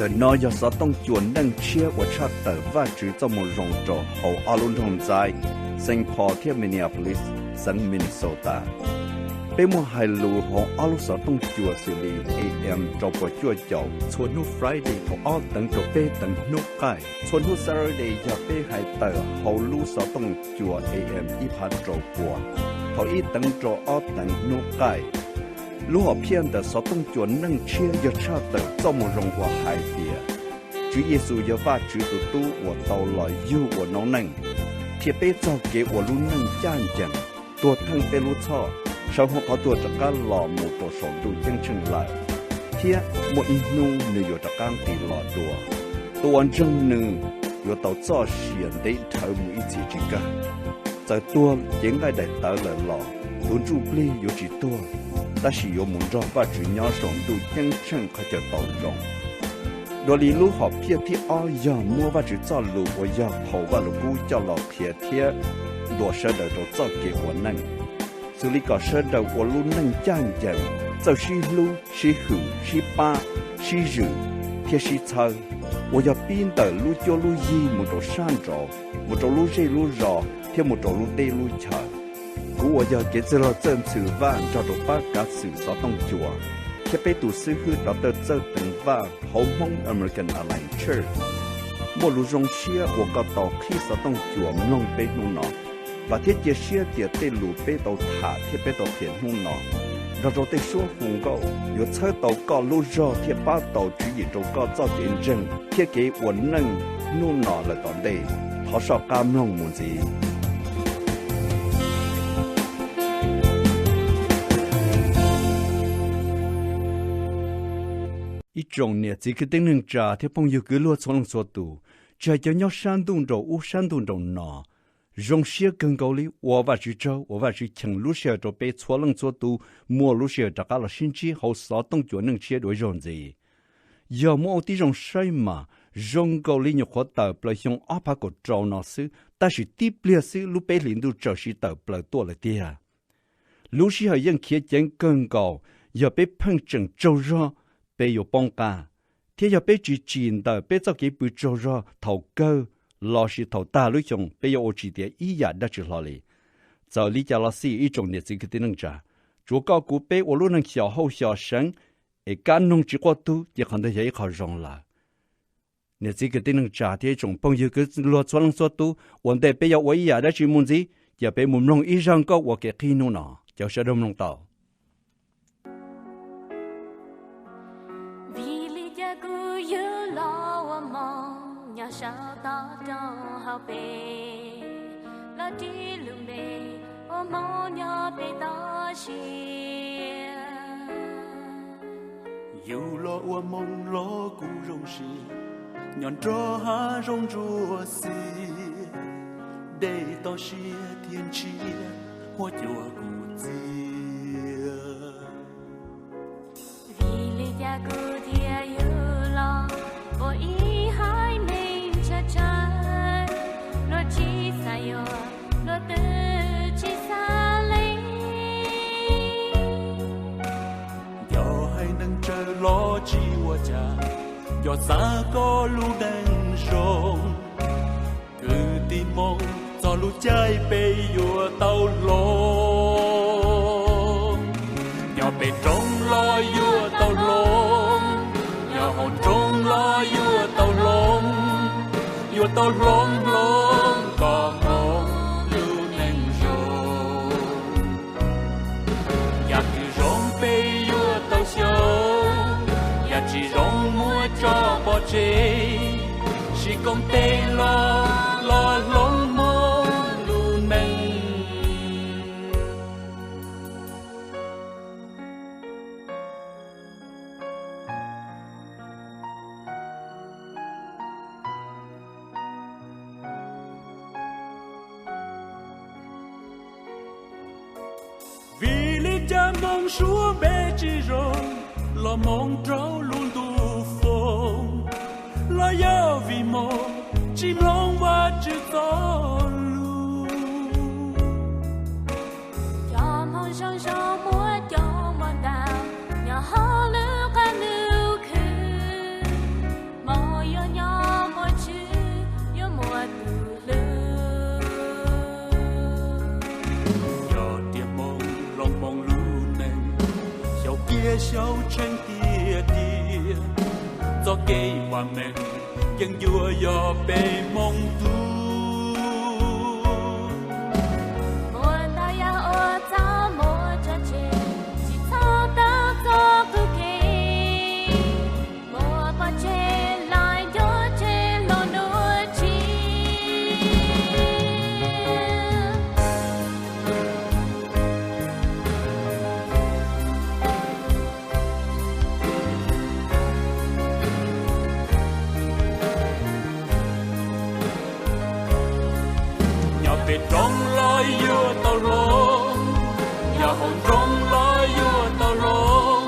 Ntawm no yog xov tooj cua neej tshiab uas tshaj tawm Vajtswv txoj moo zoo rau hauv ob lub nroog ntxaib, Saint Paul thiab Minneapolis, xeev Minnesota. Peb muaj hais lus hauv ob lub xov tooj cua xws li A M rau puas cuaj caum txhua hnub Friday thaum ob teev rau peb teev hnub qaij. Txhua hnub Saturday yog peb hais tawm hauv lub xov tooj cua A M ib phav rau pua thaum ib teev rau ob teev hnub qaij. Lub hom phiaj ntawm xov tooj cua neej tshiab yog tshaj tawm txoj moo zoo uas hais tias Tswv Yexus yog Vajtswv tus Tub uas tau los yug ua noob neej, qhia peb txog kev ua lub neej ncaj ncees, tuag theej peb lub txhoj, sawv hauv qhov tuag rov qab los mus rau saum ntuj ceeb tsheej lawm, thiab muaj ib hnub nws yuav rov qab nqis los dua. Tus uas ntseeg nws yuav tau txoj sia ntev dhawv mus ib txhis tsis kawg. Txawm tuag cev nqaij daim tawv lawm los tus ntsuj plig yuav tsis tuag, tab sis yuav mus nrog Vajtswv nyob saum ntuj ceeb tsheej qhov chaw tau zoo. Dua li lub hom phiaj thib ob yog muab Vajtswv txoj lus uas yog phau Vajluskub coj los qhia thiab ntuas sawv daws rau txoj kev ua neej, xws li kom sawv daws ua lub neej ncaj ncees, txawj sib hlub, sib hwm, sib pab, sib zwm, thiab sib txhawb, uas yog pib ntawm lub cuab lub yig mus rau sab nraud, mus rau lub zej lub zos thiab mus rau lub teb lub chaw. Kuv uas yog kev txwj laug Txawj Ntxhw Vaj nrog rau pab kav xwm xov tooj cua thiab peb tus xib hwb Dr. Txawj Teev Vaj hauv Hmoob American Alliance Church, muaj lus zoo siab uas koj tau qhib xov tooj cua mloog peb hnub no. Vam thiab cia siab tias tej lus peb tau tham thiab peb tau qhia hnub no nrog rau tej suab hu nkauj yuav txhawb tau koj lub zog thiab pab tau tswv yim rau koj txoj kev ntseeg thiab kev ua neej hnub no lawm tom ntej. Thov soj qab mloog mus ntxiv. Ib tsoom niam txiv kwv tij neej tsa thiab phooj ywg kwv luag txhua leej txhua tus, tsis hais cov nyob sab ntuj nraum ub sab ntuj nraum no, zoo siab kawg nkaus li ua Vajtswv tsaug uas Vajtswv cheem lub sij hawm rau peb txhua leej txhua tus muaj lub sij hawm rov qab los sib ntsib hauv xov tooj cua neej tshiab dua ib zaug ntxiv. Yog muaj ua tib zoo saib mas, zoo nkaus li nyuam qhuav tawm plaws xyoo ob phav kaum rau no xwb, tab sis tib pliag xwb lub peb hlis ntuj txawm siv tawm plaws tuaj lawm tiag. Lub sij hawm yeej khiav ceev kawg nkaus, yog peb pheej tseem tsaug zog, peb yuav poob qab, thiab yog peb tsis tsim ntawm peb txoj kev pw tsaug zog thaum kawg lossis thaum tag lub xyoo, peb yuav ua tsis tiav ib yam dab tsi hlo li. Txawm li cas los xij ib tsoom niam txiv kwv tij neej tsa, tsuav koj kuv peb ua lub neej xyom hauj xyom seev, es kab noog tsis quaj tug ces qhov ntawd yog ib qho zoo lawm. Niam txiv kwv tij neej tsa thiab ib tsoom phooj ywg kwv luag txhua leej txhua tus, ua ntej peb yuav ua ib yam dab tsi mus ntxiv, cia peb mus mloog ib zaj nkauj ua kev qhib hnub no, caw sawv daws mloog tau. Vim li cas kuv yug los ua hmoov nyob sab toj roob hauv pes, los ris lub npe ua hmoov nyob pem toj siab. Yug los ua hmoov los kuv zoo siab, nyob nrog hav zoov ntsuab xiab, dej toj siab thiab ntshiab, huab cua kuv txias. Vim li cas kuv thiaj yug los ua ib haiv neeg tshaib tshaib, luag tsis xav yuav, luag twb tsis xav lees. Cov haiv neeg tsawg los tsis ua cas, cov xav koj lub neej zoo. Kwv tij Hmoob txog lub caij peb yuav tau hloov, nyob pem roob los yuav tau hloov, nyob hauv nroog los yuav tau hloov, yuav tau hloov hloov kom hloov lub neej zoo. Yam twg zoo peb yuav tau xyuas, yam tsis zoo muab tso pov tseg, sib koom tes los los hloov hmoov lub neej. Vim li cas hmoov suab npe tsis zoo, los hmoov raug lub ntuj foom, los yog vim hmoov tsis mloog Vajtswv txoj lus. Cov hmoov zoo zoo muab coj mus ntau nyob hauv lub qab ntuj khwb. Thiab xyov tseeb tiag tiag, txoj kev vam meej yeej yuav yog peb Hmoob tug. Muaj ntau yam uas txaj muag tso tseg, tsis txhob tawm txoj qub kev. Muaj pov tseg los nco tseg hluas nraug tshiab. Nyob pem roob los yuav tau hloov, nyob hauv nroog los yuav tau hloov,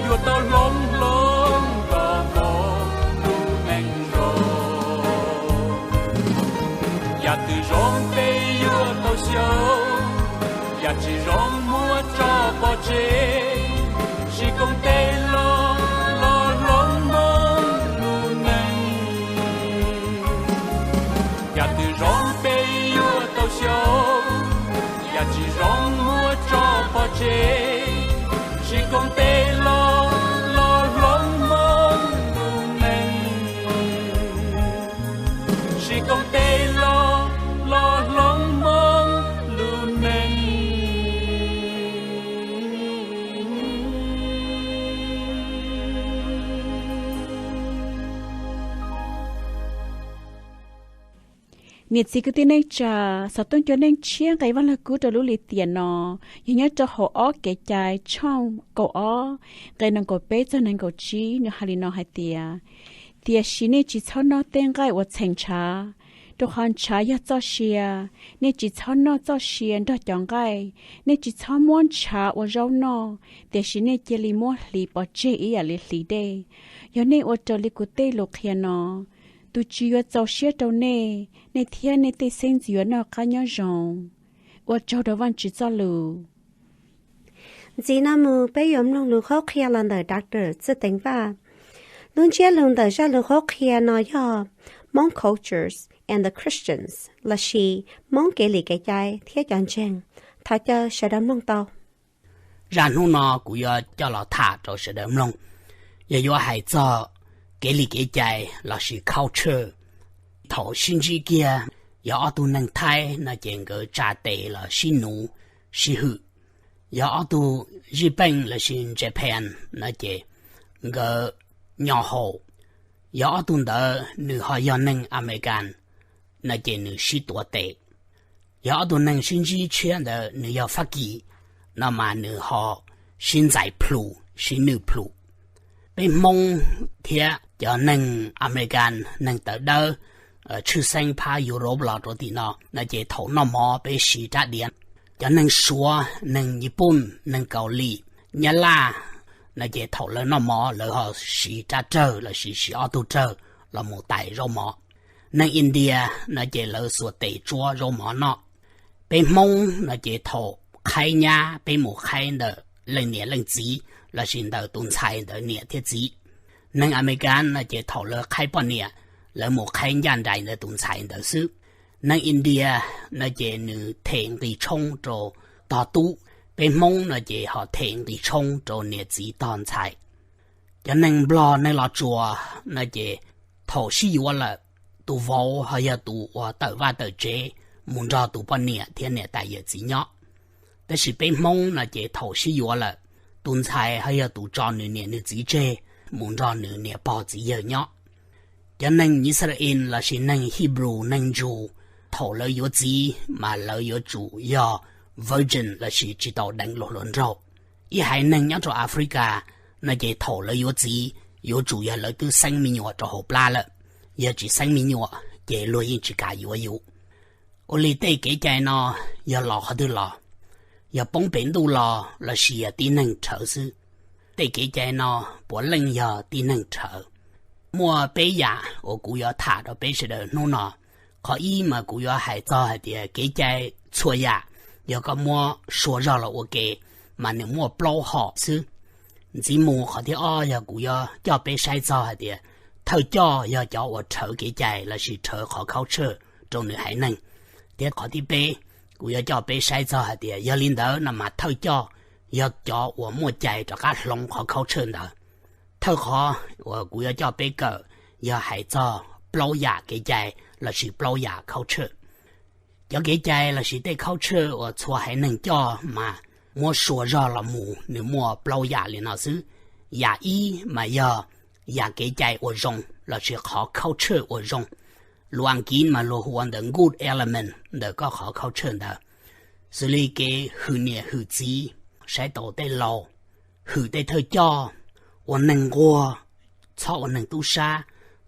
yuav tau hloov hloov kom pom lub neej zoo. Yam twg zoo peb yuav tau xyaum, yam tsis zoo muab tso pov tseg, siv koom tes los, los hloov Hmoob lub neej. Yam twg zoo peb yuav tau xyaum, yam tsis zoo muab tso pov tseg, siv koom tes los, los hloov Hmoob lub neej. Siv koom tes los, los hloov Hmoob lub neej. Niam txiv kwv tij neej tsa, xov tooj cua neej tshiab nqe Vaj Lug Kub rau lub lim tiam no yog nyob rau hauv Ob Kev Cai tshooj kaum ob, nqe nees nkaum peb txog nees nkaum tsib, nws hais li no hais tias: Tiam sis nej tsis txhob noj tej nqaij uas txheem ntshav, rau qhov ntshav yog txoj sia. Nej tsis txhob noj txoj sia nrog cov nqaij. Nej tsis txhob muab ntshav ua zaub noj, tiam sis nej cia li muab hliv pov tseg ib yam li hliv dej. Yog nej ua raws li kuv tej lus qhia no, tus Tswv yuav txaus siab rau nej, nej thiab nej tej xeeb ntxwv yuav noj qab nyob zoo. Ua tsaug rau Vajtswv txoj lus. Ntxiv no mus peb yuav mloog lus qhuab qhia los ntawm Doctor Txwj Teev Vaj. Lub ntsiab lus ntawm zaj lus qhuab qhia no yog Hmong Cultures and the Christians lossis Hmoob Kev Lim Kev Cai thiab Cov Ntseeg. Thov caw sawv daws mloog tau. Zaj hnub no kuv yuav coj los tham rau sawv daws mloog, yog yuav hais txog kev lim kev cai lossis culture. Thaum sib ntsib kiag, yog ob tug neeg Thaib no ces nkawd tsa tes los sib nuv sib hwm. Yog ob tug Zij Peej lossis Japan no ces nkawd nyo haus. Yog ob tug ntawd nws ho yog neeg Amelikas no ces nws sib tuav tes. Yog ob tug neeg sib ntsib tshiab ntawd nws yog Fab Kis no mas nws ho sib ntxais plhus sib nwj plhus. Peb Hmoob thiab cov neeg Amelikas, neeg tawv dawb, tshwj xeeb phab Europe los rau tim no no ces thaum noj mov peb siv rab diav. Cov neeg Suav, neeg Nyij Pooj, neeg Kaus Lim, Nyab Laj no ces thaum lawv noj mov lawv ho siv rab rawg lossis siv ob tug rawg los mus tais zaub mov. Neeg India no ces lawv xuas tes tsuab zaub mov noj. Peb Hmoob no ces thaum qhaib nyab peb mus qhaib ntawm leej niam leej txiv lossis ntawm tus ntxhais ntawd niam thiab txiv. Neeg Amelikas no ces thaum lawv qhaib poj niam, lawv mus qhaib ncaj nraim ntawm tus ntxhais ntawd xwb. Neeg India no ces nws them nqi tshoob rau tog tub, peb Hmoob no ces ho them nqi tshoob rau niam txiv tog ntxhais. Cov neeg Nplog neeg Los Tsuas no ces thaum sib yuav lawm, tus vauv ho yog tus uas tawm vaj tawm tsev mus nrog tus poj niam thiab niam tais yawm txiv nyob. Tab sis peb Hmoob no ces thaum sib yuav lawm, tus ntxhais ho yog tus tso nws niam nws txiv tseg mus nrog nws niam pog txiv yawg nyob. Cov neeg Yixalayees lossis neeg Hebrew neeg Jew, thaum lawv yuav txiv mas lawv yuav tsum yog virgin lossis tsis tau deev luag hluas nraug. Ib haiv neeg nyob rau Africa no ces thaum lawv yuav txiv yuav tsum yog lawv twb xeeb me nyuam rau hauv plab lawm, yog tsis xeeb me nyuam ces luag yeej tsis kam yuav yus. Ua li tej kev cai no yog los qhov twg los? Yog poob pem ntuj los lossis yog tib neeg rhawv xwb? Tej kev cai no puav leej yog tib neeg rhawv. Muaj peb yam uas kuv yuav tham rau peb sawv daws hnub no. Qhov ib mas kuv yuav hais txog hais tias kev cai txhua yam, yog koj muab sua zog los ua ke, mas nws muaj plaub hom xwb. Ntxiv mus qhov thib ob yog kuv yuav coj peb saib txog hais tias thawj coj yog cov uas rhawv kev cai lossis rhawv qhov culture rau nws haiv neeg. Thiab qhov thib peb, kuv yuav coj peb saib txog hais tias yog li ntawd no mas thawj coj yog cov uas muaj cai rov qab hloov qhov culture ntawd. Thawj qhov uas kuv yuav coj peb kawm yog hais txog plaub yam kev cai lossis plaub yam culture. Cov kev cai lossis tej culture uas txhua haiv neeg coj mas muab sua zog los mus nws muaj plaub yam li no xwb. Yam ib mas yog yam kev cai uas zoo lossis qhov culture uas zoo. Lus Askiv mas luag hu ua the good element ntawm koj qhov culture ntawd, xws li kev hwm niam hwm txiv, saib taus tej laus, hwm tej thawj coj, ua neeg nquag, txhob ua neeg tub sab,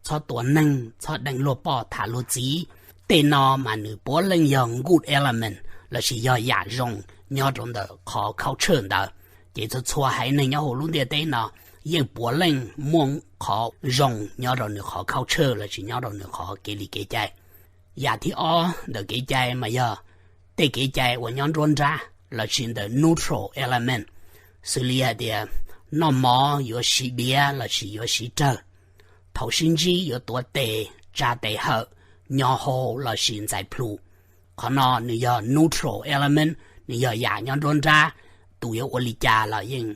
txhob tua neeg, txhob deev luag poj tham luag txiv. Tej no mas nws puav leej yog good element lossis yog yam zoo nyob rau ntawm qhov culture ntawd. Ces txhua txhua haiv neeg nyob hauv lub ntiaj teb no yeej puav leej muaj qhov zoo nyob rau nws qhov culture lossis nyob rau nws qhov kev li kev cai. Yam thib ob ntawm kev cai mas yog tej kev cai uas nyob nruab nrab lossis the neutral element, xws li hais tias noj mov yuav siv diav lossis yuav siv rawg, thaum sib ntsib yuav tuav tes, tsa tes hawm, nyo hau lossis ntxais plhu. Qhov no nws yog neutral element, nws yog yam nyob nruab nrab, tus yuav ua li cas los yeej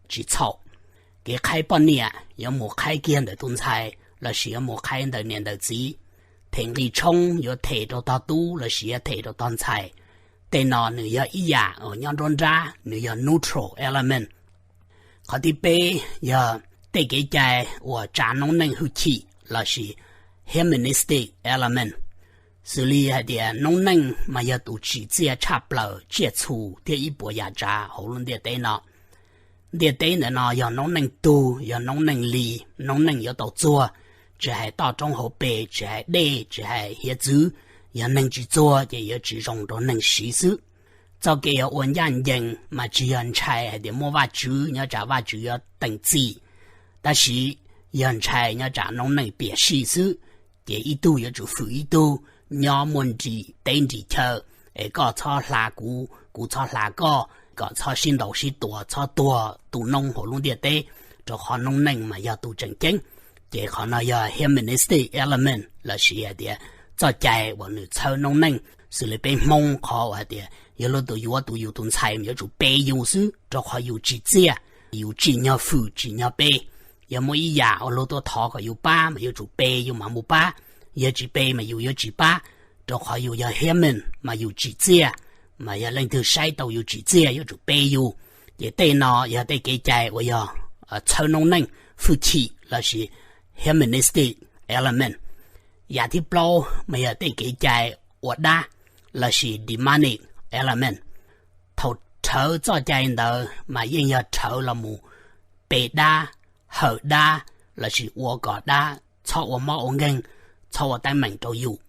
tsis txhaum. Kev qhaib poj niam yuav mus qhaib kiag ntawm tus ntxhais lossis yuav mus qhaib ntawm niam ntawm txiv, them nqi tshoob yuav them rau tog tub lossis yuav them rau tog ntxhais. Tej no nws yog ib yam uas nyob nruab nrab, nws yog neutral element. Qhov thib peb yog tej kev cai uas tsa noob neej hwj chim lossis humanistic element, xws li hais tias noob neej mas yog tus tsim txiaj tshaj plaws tsiaj txhu thiab ib puas yam tsav hauv lub ntiaj teb no. Ntiaj teb ntawm no yog noob neej tug, yog noob neej li, noob neej yuav tau txuag, tsis hais toj roob hauv pes, tsis hais dej, tsis hais hiav txwv, yog neeg tsis txuag ces yuav tsis zoo rau neeg siv xwb. Txoj kev yuav ua ncaj ncees mas tsis yog ntshai hais tias muaj Vajtswv nyob tsam Vajtswv yuav teem txim, tab sis yog ntshai nyob tsam noob neej piam sij xwb. Ces ib tug yuav tsum hwm ib tug, nyob muaj nrim teb nrim chaw, es koj txhob hla kuv, kuv txhob hla koj, kom txhob sib ntaus sib tua, txhob tuag tu noob hauv lub ntiaj teb, rau qhov noob neej mas yog tus tseem ceeb. Ces qhov no yog humanistic element lossis hais tias txoj cai uas nws txhawb noob neej. Xws li peb Hmoob qhov uas hais tias yog luag tus yuav tus yus tus ntxhais mas yuav tsum pe yus xwb, rau qhov yus tsim txiaj, yus tsim nyog hwm tsim nyog pe. Yog muaj ib yam uas luag tuaj thov kom yus pab mas yuav tsum pe yus mam mus pab, yog tsis pe mas yus yuav tsis pab, rau qhov yus yog human mas yus tsim txiaj, mas yog leej twg saib tau yus tsim txiaj yuav tsum pe yus. Ces tej no yog tej kev cai uas yog txhawb noob neej, hwj chim lossis humanistic element. Yam thib plaub mas yog tej kev cai ua dab lossis demonic element. Thaum rhawv txoj cai ntawd mas yeej yog rhawv los mus pe dab, hawm dab, lossis ua kom dab txhob ua mob ua nkeeg, txhob ua teeb meem rau yus.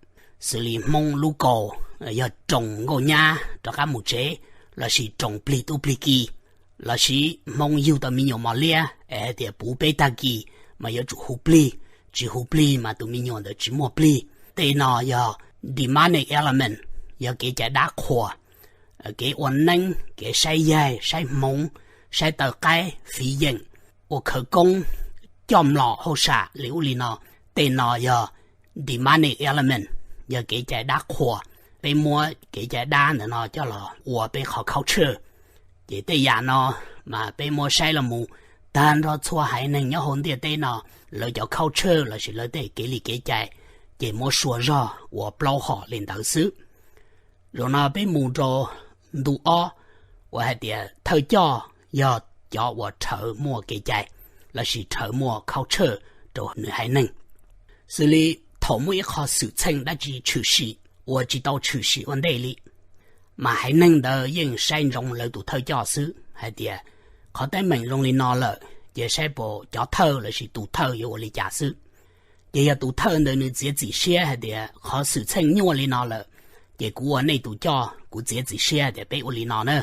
Xws li Hmoob lub kaus yog roos nkauj nyab rov qab mus tsev, lossis roos plig tub plig ki, lossis Hmoob yug tau me nyuam mos liab es hais tias puv peb tag kis mas yuav tsum hu plig, tsis hu plig mas tus me nyuam ntawd tsis muaj plig. Tej no yog demonic element, yog kev cai dab qhuas, kev ua neeb, kev saib yaig saib hmoov, saib taw qaib fiv yeem, ua khawv koob, coj mlom hauj sam li ub li no. Tej no yog demonic element, yog kev cai dab qhuas. Peb muab kev cai dab ntawm no coj los ua peb qhov culture. Ces tej yam no mas peb muab saib los mus, tag nrho txhua haiv neeg nyob hauv ntiaj teb no, lawv cov culture lossis lawv tej kev li kev cai, ces muab sua zog ua plaub hom li ntawd xwb. Zaum no peb mus rau ntu ob, uas hais tias thawj coj yog cov uas rhawv muaj kev cai lossis rhawv muaj culture rau nws haiv neeg. Xws li thaum muaj ib qho xwm txheej dab tsi tshwm sim uas tsis tau tshwm sim ua ntej li, mas haiv neeg ntawd yeej saib ntsoov lawv tus thawj coj xwb hais tias qhov teeb meem zoo li no lawm ces saib puas cov thawj lossis tus thawj yuav ua li cas xwb. Ces yog tus thawj ntawd nws txiav txim siab hais tias qhov xwm txheej nyuaj li no lawm, ces kuv ua nej tus coj, kuv txiav txim siab tias peb ua li no na.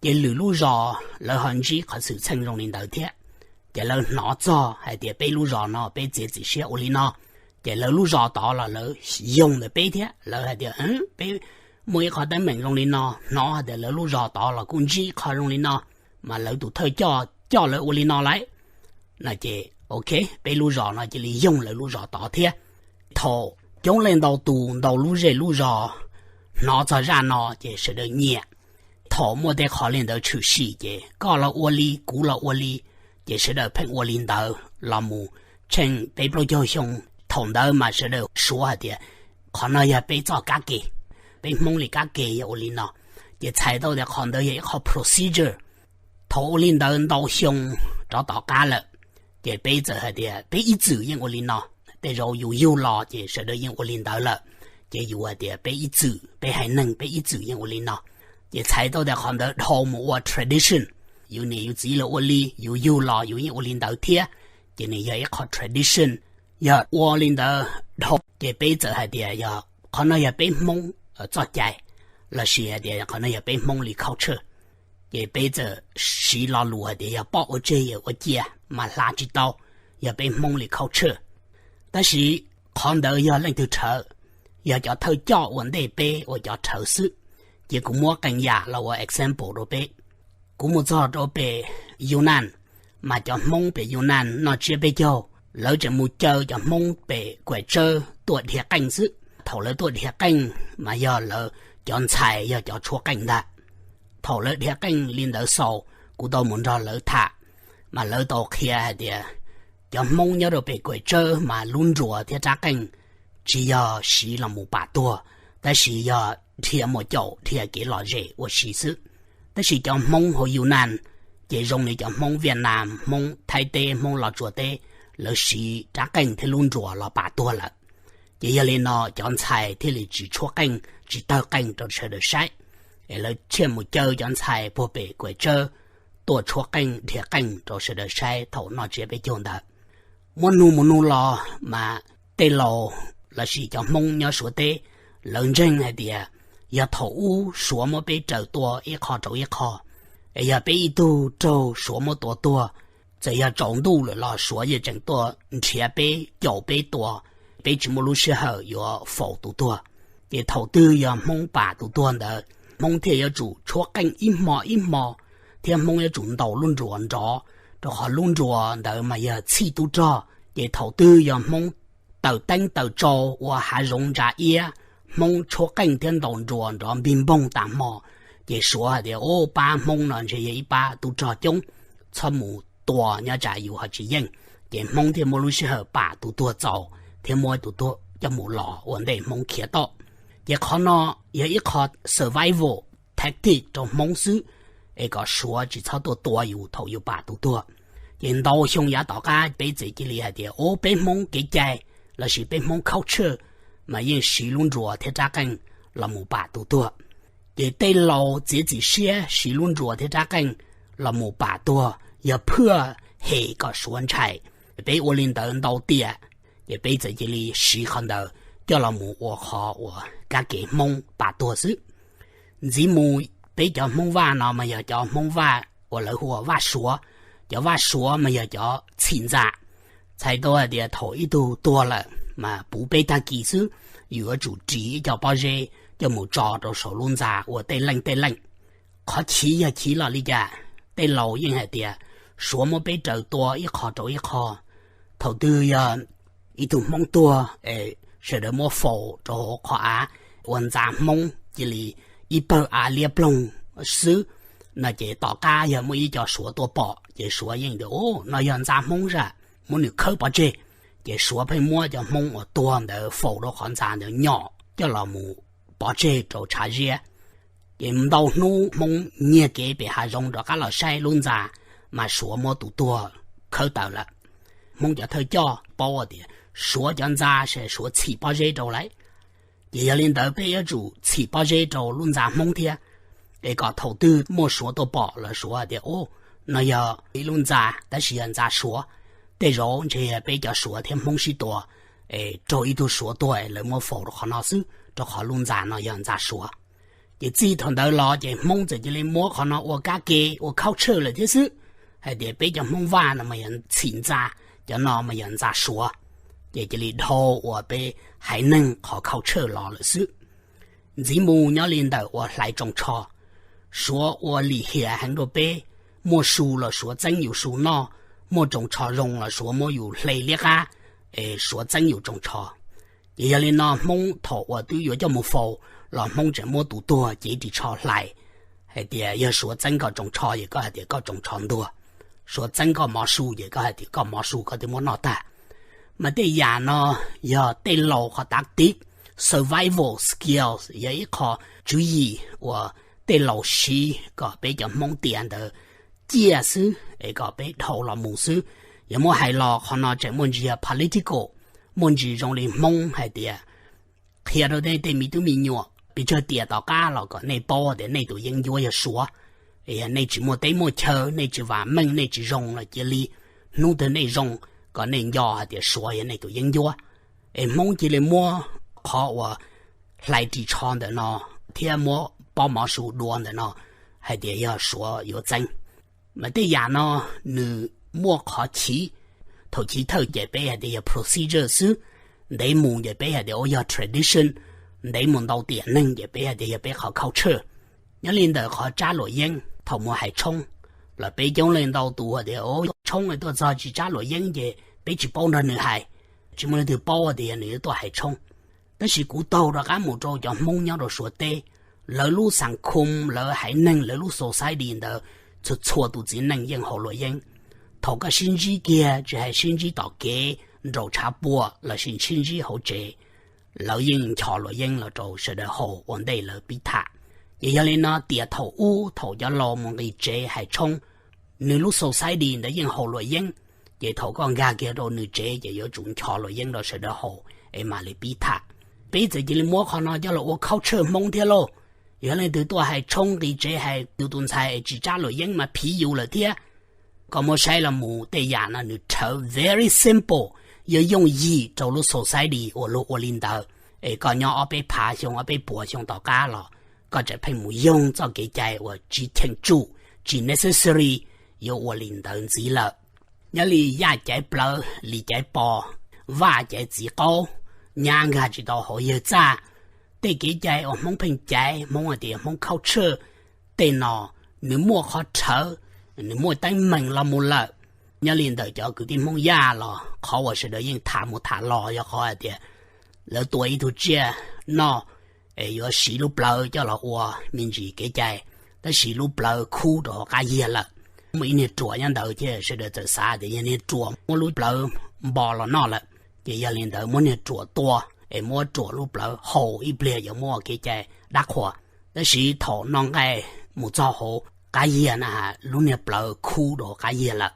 Ces lwm lub zos lawv ho ntsib qhov xwm txheej zoo li ntawd thiab, ces lawv hnov txog hais tias peb lub zos no peb txiav txim siab ua li no, ces lawv lub zos tod los lawv yoog ntawm peb thiab, lawv hais tias peb muaj ib qho teeb meem zoo li no, hnov hais tias lawv lub zos tod los kuj ntsib qho zoo li no, mas lawv tus thawj coj coj lawv ua li no lawm. No ces ok, peb lub zos no cia li yoog lawv lub zos tod thiab. Thaum coob leej ntau tus ntau lub zej lub zos hnov txog zaj no ces sawv daws nyiam. Thaum muaj tej qhov li ntawd tshwm sim ces koj los ua li, kuv los ua li, ces sawv daws pheej ua li ntawd los mus tsheej peb plaub caug xyoo. Thaum ntawd mas sawv daws suav hais tias qhov no yog peb txoj kab ke, peb Hmoob li kab ke yog ua li no. Ces txhais tau tias qhov ntawd yog ib qho procedure. Thaum ua li ntawd ntau xyoo rov tom qab lawm, ces peb txawm hais tias peb ib txwm yeej ua li no. Tej zaum yus yug los ces sawv daws yeej ua li ntawd lawm, ces yus hais tias peb ib txwm, peb haiv neeg peb ib txwm yeej ua li no. Ces txhais tau tias qhov ntawd dhau mus ua tradition. Yus niam yus txiv los ua li, yus yug los yus yeej ua li ntawd thiab, ces nws yog ib qho tradition. Yog ua li ntawd dhau ces peb txawm hais tias yog qhov no yog peb Hmoob txoj cai, lossis hais tias qhov no yog peb Hmoob li culture. Ces peb txawm siv lo lus hais tias yog poj ua tseg yawm ua cia, mas hla tsis tau, yog peb Hmoob li culture. Tab sis qhov ntawd yog leej twg rhawv? Yog cov thawj coj ua ntej peb ua cov rhawv xwb. Ces kuv muab qee yam los ua example rau peb. Kuv mus txog rau pem Yunan, mas cov Hmoob pem Yunan noj tsiab peb caug, lawv tseem mus caw cov Hmoob pem Kuam Tsawb tuaj dhia qeej xwb. Thaum lawv tuaj dhia qeej mas yog lawv cov ntxhais yog cov tshuab qeej ntag. Thaum lawv dhia qeej li ntawd xaus, kuv tau mus nrog lawv tham, mas lawv tau qhia hais tias cov Hmoob nyob rau pem Kuam Tsawb mas lub nruas thiab rab qeej tsis yog siv los mus pam tuag, tab sis yog dhia muam caum dhia kev lom zem ua si xwb. Tab sis cov Hmoob hauv Yunan, ces zoo li cov Hmoob Viaj Nam, Hmoob Thaib teb, Hmoob Los Tsuas teb, lawv siv rab qeej thiab lub nruas los pam tuag lawm. Ces yog li no cov ntxhais thiaj li tsis tshuab qeej, tsis tawg qeej rau sawv daws saib, es lawv thiaj mus caw cov ntxhais puag pem Kuam Tsawb tuaj tshuab qeej dhia qeej rau sawv daws saib thaum noj tsiab peb caug ntawd. Muab nug mus nug los mas tej laus lossis cov Hmoob nyob Suav teb, lawv ntseeg hais tias yog thaum ub Suav muab peb raws tua ib qho rau ib qho, es yog peb ib tug raug Suav muab tua tuag, txawm yog tsaus ntuj lawm los Suav yeej tseem tuaj nrhiav peb, caum peb tua, peb tsis muaj lub sij hawm yuav faus tus tuag. Ces thaum twg yog Hmoob pam tus tuag ntawd, Hmoob thiaj yuav tsum tshuab qeej ib hmo ib hmo, thiab Hmoob yuav tsum ntaus lub nruas nrov, rau qhov lub nruas ntawd mas yog txhij tub rog. Ces thaum twg yog Hmoob taws teeb taws tsau ua hav zoov ntsa iab, Hmoob tshuab qeej thiab ntaus nruas nrov npig npoog tas hmo, ces Suav hais tias, Ub, pab Hmoob no ntshe yog ib pab tub rog coob, txhob mus tua nyob tsam yus ho tsis yeej. Ces Hmoob thiaj muaj lub sij hawm pam tus tuag txaus thiab muab tus tuag coj mus los ua ntej Hmoob khiav toj. Ces qhov no yog ib qho survival tactic rau Hmoob xwb, es kom Suav tsis txhob tuaj tua yus thaum yus pam tus tuag. Ces ntau xyoo yav tom qab peb txawm cia li hais tias, Ub, peb Hmoob kev cai lossis peb Hmoob culture mas yeej siv lub nruas thiab rab qeej los mus pam tus tuag. Ces tej laus txiav txim siab siv lub nruas thiab rab qeej los mus pam tuag yog phwaj hem kom Suav ntshai. Peb ua li ntawd ntau tiam, ces peb txawm cia li siv qhov ntawd coj los mus ua qhov uas kab ke Hmoob pam tuag xwb. Ntxiv mus, peb cov Hmoob Vaj no mas yog cov Hmoob Vaj uas lawv hu ua Vaj Suav. Cov Vaj Suav mas yog cov txhim ntxa. Txhais tau hais tias thaum ib tug tuag lawm mas puv peb tag kis xwb, yus yuav tsum ris ib co pob zeb coj mus tso rau saum lub ntxa ua tej leej tej leej. Qhov chiv yog chiv los li cas? Tej laus yeej hais tias Suav muab peb raws tua ib qho rau ib qho. Thaum twg yog ib tug Hmoob tuag es sawv daws muab faus rau hauv qhov av ua ntxa Hmoob cia li ib pawg av liab ploog xwb, no ces tom qab yog muaj ib co Suav tuaj pom ces Suav yeej tias, Ub, no yog ntxa Hmoob sas, muab nws khawb pov tseg. Ces Suav pheej muab cov Hmoob uas tuag ntawd faus rau qhov ntxa ntawd nyom coj los mus pov tseg rau tshav ziab. Ces ntau hnub Hmoob nyiag kev pem hav zoov rov qab los saib lub ntxa, mas Suav muab tus tuag khawb tawm lawm. Hmoob cov thawj coj paub tias Suav cov ntxa ces Suav txhim pob zeb rau lawm. Ces yog li ntawd peb yuav tsum txhim pob zeb rau lub ntxa Hmoob thiab, es kom thaum twg muaj Suav tuaj pom los Suav tias, Ub, no yog ib lub ntxa tab sis yog ntxa Suav. Tej zaum ntshe yog peb cov Suav thiab Hmoob sib tua, es raug ib tug Suav tuag es lawv muab faus rau qhov no xwb, rau qhov lub ntxa no yog ntxa Suav. Ces txij thaum ntawd los ces Hmoob txawm cia li muab qhov no ua kab ke ua culture lawm thiab xwb, hais tias peb cov Hmoob Vaj no mas yog txhim ntxa, cov no mas yog ntxa Suav. Ces cia li dhau ua peb haiv neeg qhov culture los lawm xwb. Ntxiv mus nyob li ntawm ua hlais tsoos tsho, Suav ua lim hiam heev rau peb, muaj su los Suav txeeb yus su noj, muaj tsoos tsho zoo los Suav muab yus hle liab qab, es Suav txeeb yus tsoos tsho. Ces yog li no Hmoob thaum uas twb yuav coj mus faus los Hmoob tseem muab tus tuag cev ris tsho hlais, Hais tias yog Suav txeeb koj tsoos tsho ces koj hais tias koj tsoos tsho ntuag, Suav txeeb koj mov su ces koj hais tias koj mov su koj twb muab noj tag. Mas tej yam no yog tej laus qhov tav tiv, survival skills, yog ib qho tswv yim uas tej laus siv kom peb cov Hmoob tiam ntawd ciaj xwb es kom peb dhau los mus xwb. Yog muab hais los qhov no tseem muaj ntsis yog political, muaj ntsis zoo li Hmoob hais tias qhia rau nej tej me tub me nyuam pes tsawg tiam tom qab los kom nej paub tias nej tus yeeb ncuab yog Suav. Yog nej tsis muaj teb muaj chaw, nej tsis vam meej, nej tsis zoo los cia li hnub twg nej zoo kom nej nco hais tias Suav yog nej tus yeeb ncuab. Es Hmoob cia li muab qhov uas hlais ris tsho ntawm no thiab muab pob mov su dua ntawm no hais tias yog Suav yuav txeeb. Mas tej yam no nws muaj qhov chiv. Thaum chiv thawj ces peb hais tias yog procedure xwb, ntev mus ces peb hais tias ua yog tradition, ntev mus ntau tiam neeg ces peb hais tias yog peb qhov culture. Nyob li ntawm qhov tsab luam yeeb thaum mus hais tshoob los peb coob leej ntau tus tias tshoob tuaj txog tsis tsab luam yeeb ces peb tsis paub nrog nws hais, tsis muaj leej twg paub tias yog nws yuav tuaj hais tshoob. Tab sis kuv taug rov qab mus rau cov Hmoob nyob rau Suav teb, lawv lub xav khoo, lawv haiv neeg, lawv lub society ntawd txhua txhua tus txiv neej yeej haus luam yeeb. Thaum koj sib ntsib kiag, tsis hais sib ntsib tom kev, nraum tshav puam lossis sib ntsib hauv tsev, lawv yeej nchos luam yeeb los rau sawv daws haus ua ntej lawv pib tham. Ces yog li no tias thaum ub thaum cov laus mus nqis tsev hais tshoob, nws lub society ntawd yeej haus luam yeeb, ces thaum koj nkag kiag rau nws tsev ces yuav tsum nchos luam yeeb rau sawv daws haus es mam li pib tham. Peb txawm cia li muab qhov no coj los ua culture Hmoob thiab lauj. Yog leej twg tuaj hais tshoob nqis tsev hais yus tus ntxhais es tsis tsab luam yeeb mas phiv yus lawm thiab. Koj muab saib los mus tej yam no nws rhawv very simple, yog yooj yim rau lub society uas luag ua li ntawd. Es koj nyob ob peb phav xyoo ob peb puas xyoo tom qab los koj tseem pheej mus yoog txoj kev cai uas tsis cheem tsum, tsis necessary yuav ua li ntawd ntxiv lawm. Nyob li yaj caiv plawv, lis caiv pos, vaj caiv txiv qaub, nyab nkag tsis tau hauv yawg txaj, tej kev cai uas Hmoob pheej caiv, Hmoob hais tias Hmoob culture, tej no nws muaj qhov rhawv, nws muaj teeb meem los mus lawm. Nyob li ntawm cov kwv tij Hmoob Yaj los qhov uas sawv daws yeej tham mus tham los yog qhov hais tias lawv tua ib tug tsiaj noj es yuav siv lub plawv coj los ua me ntsis kev cai, tab sis lub plawv khub rau hauv qab yiag lawm. Muaj ib niag ruam nyob ntawd thiab sawv daws txawm xav tias yog niag ruam muab lub plawv npo los noj lawm, ces yog li ntawd muab niag ruam tua es muab ruam lub plawv haus ib pliag yuav muaj kev cai dab qhuas. Tab sis thaum noj nqaij mus txog hauv qab yiag na, lub niag plawv khub rau hauv qab yiag lawm.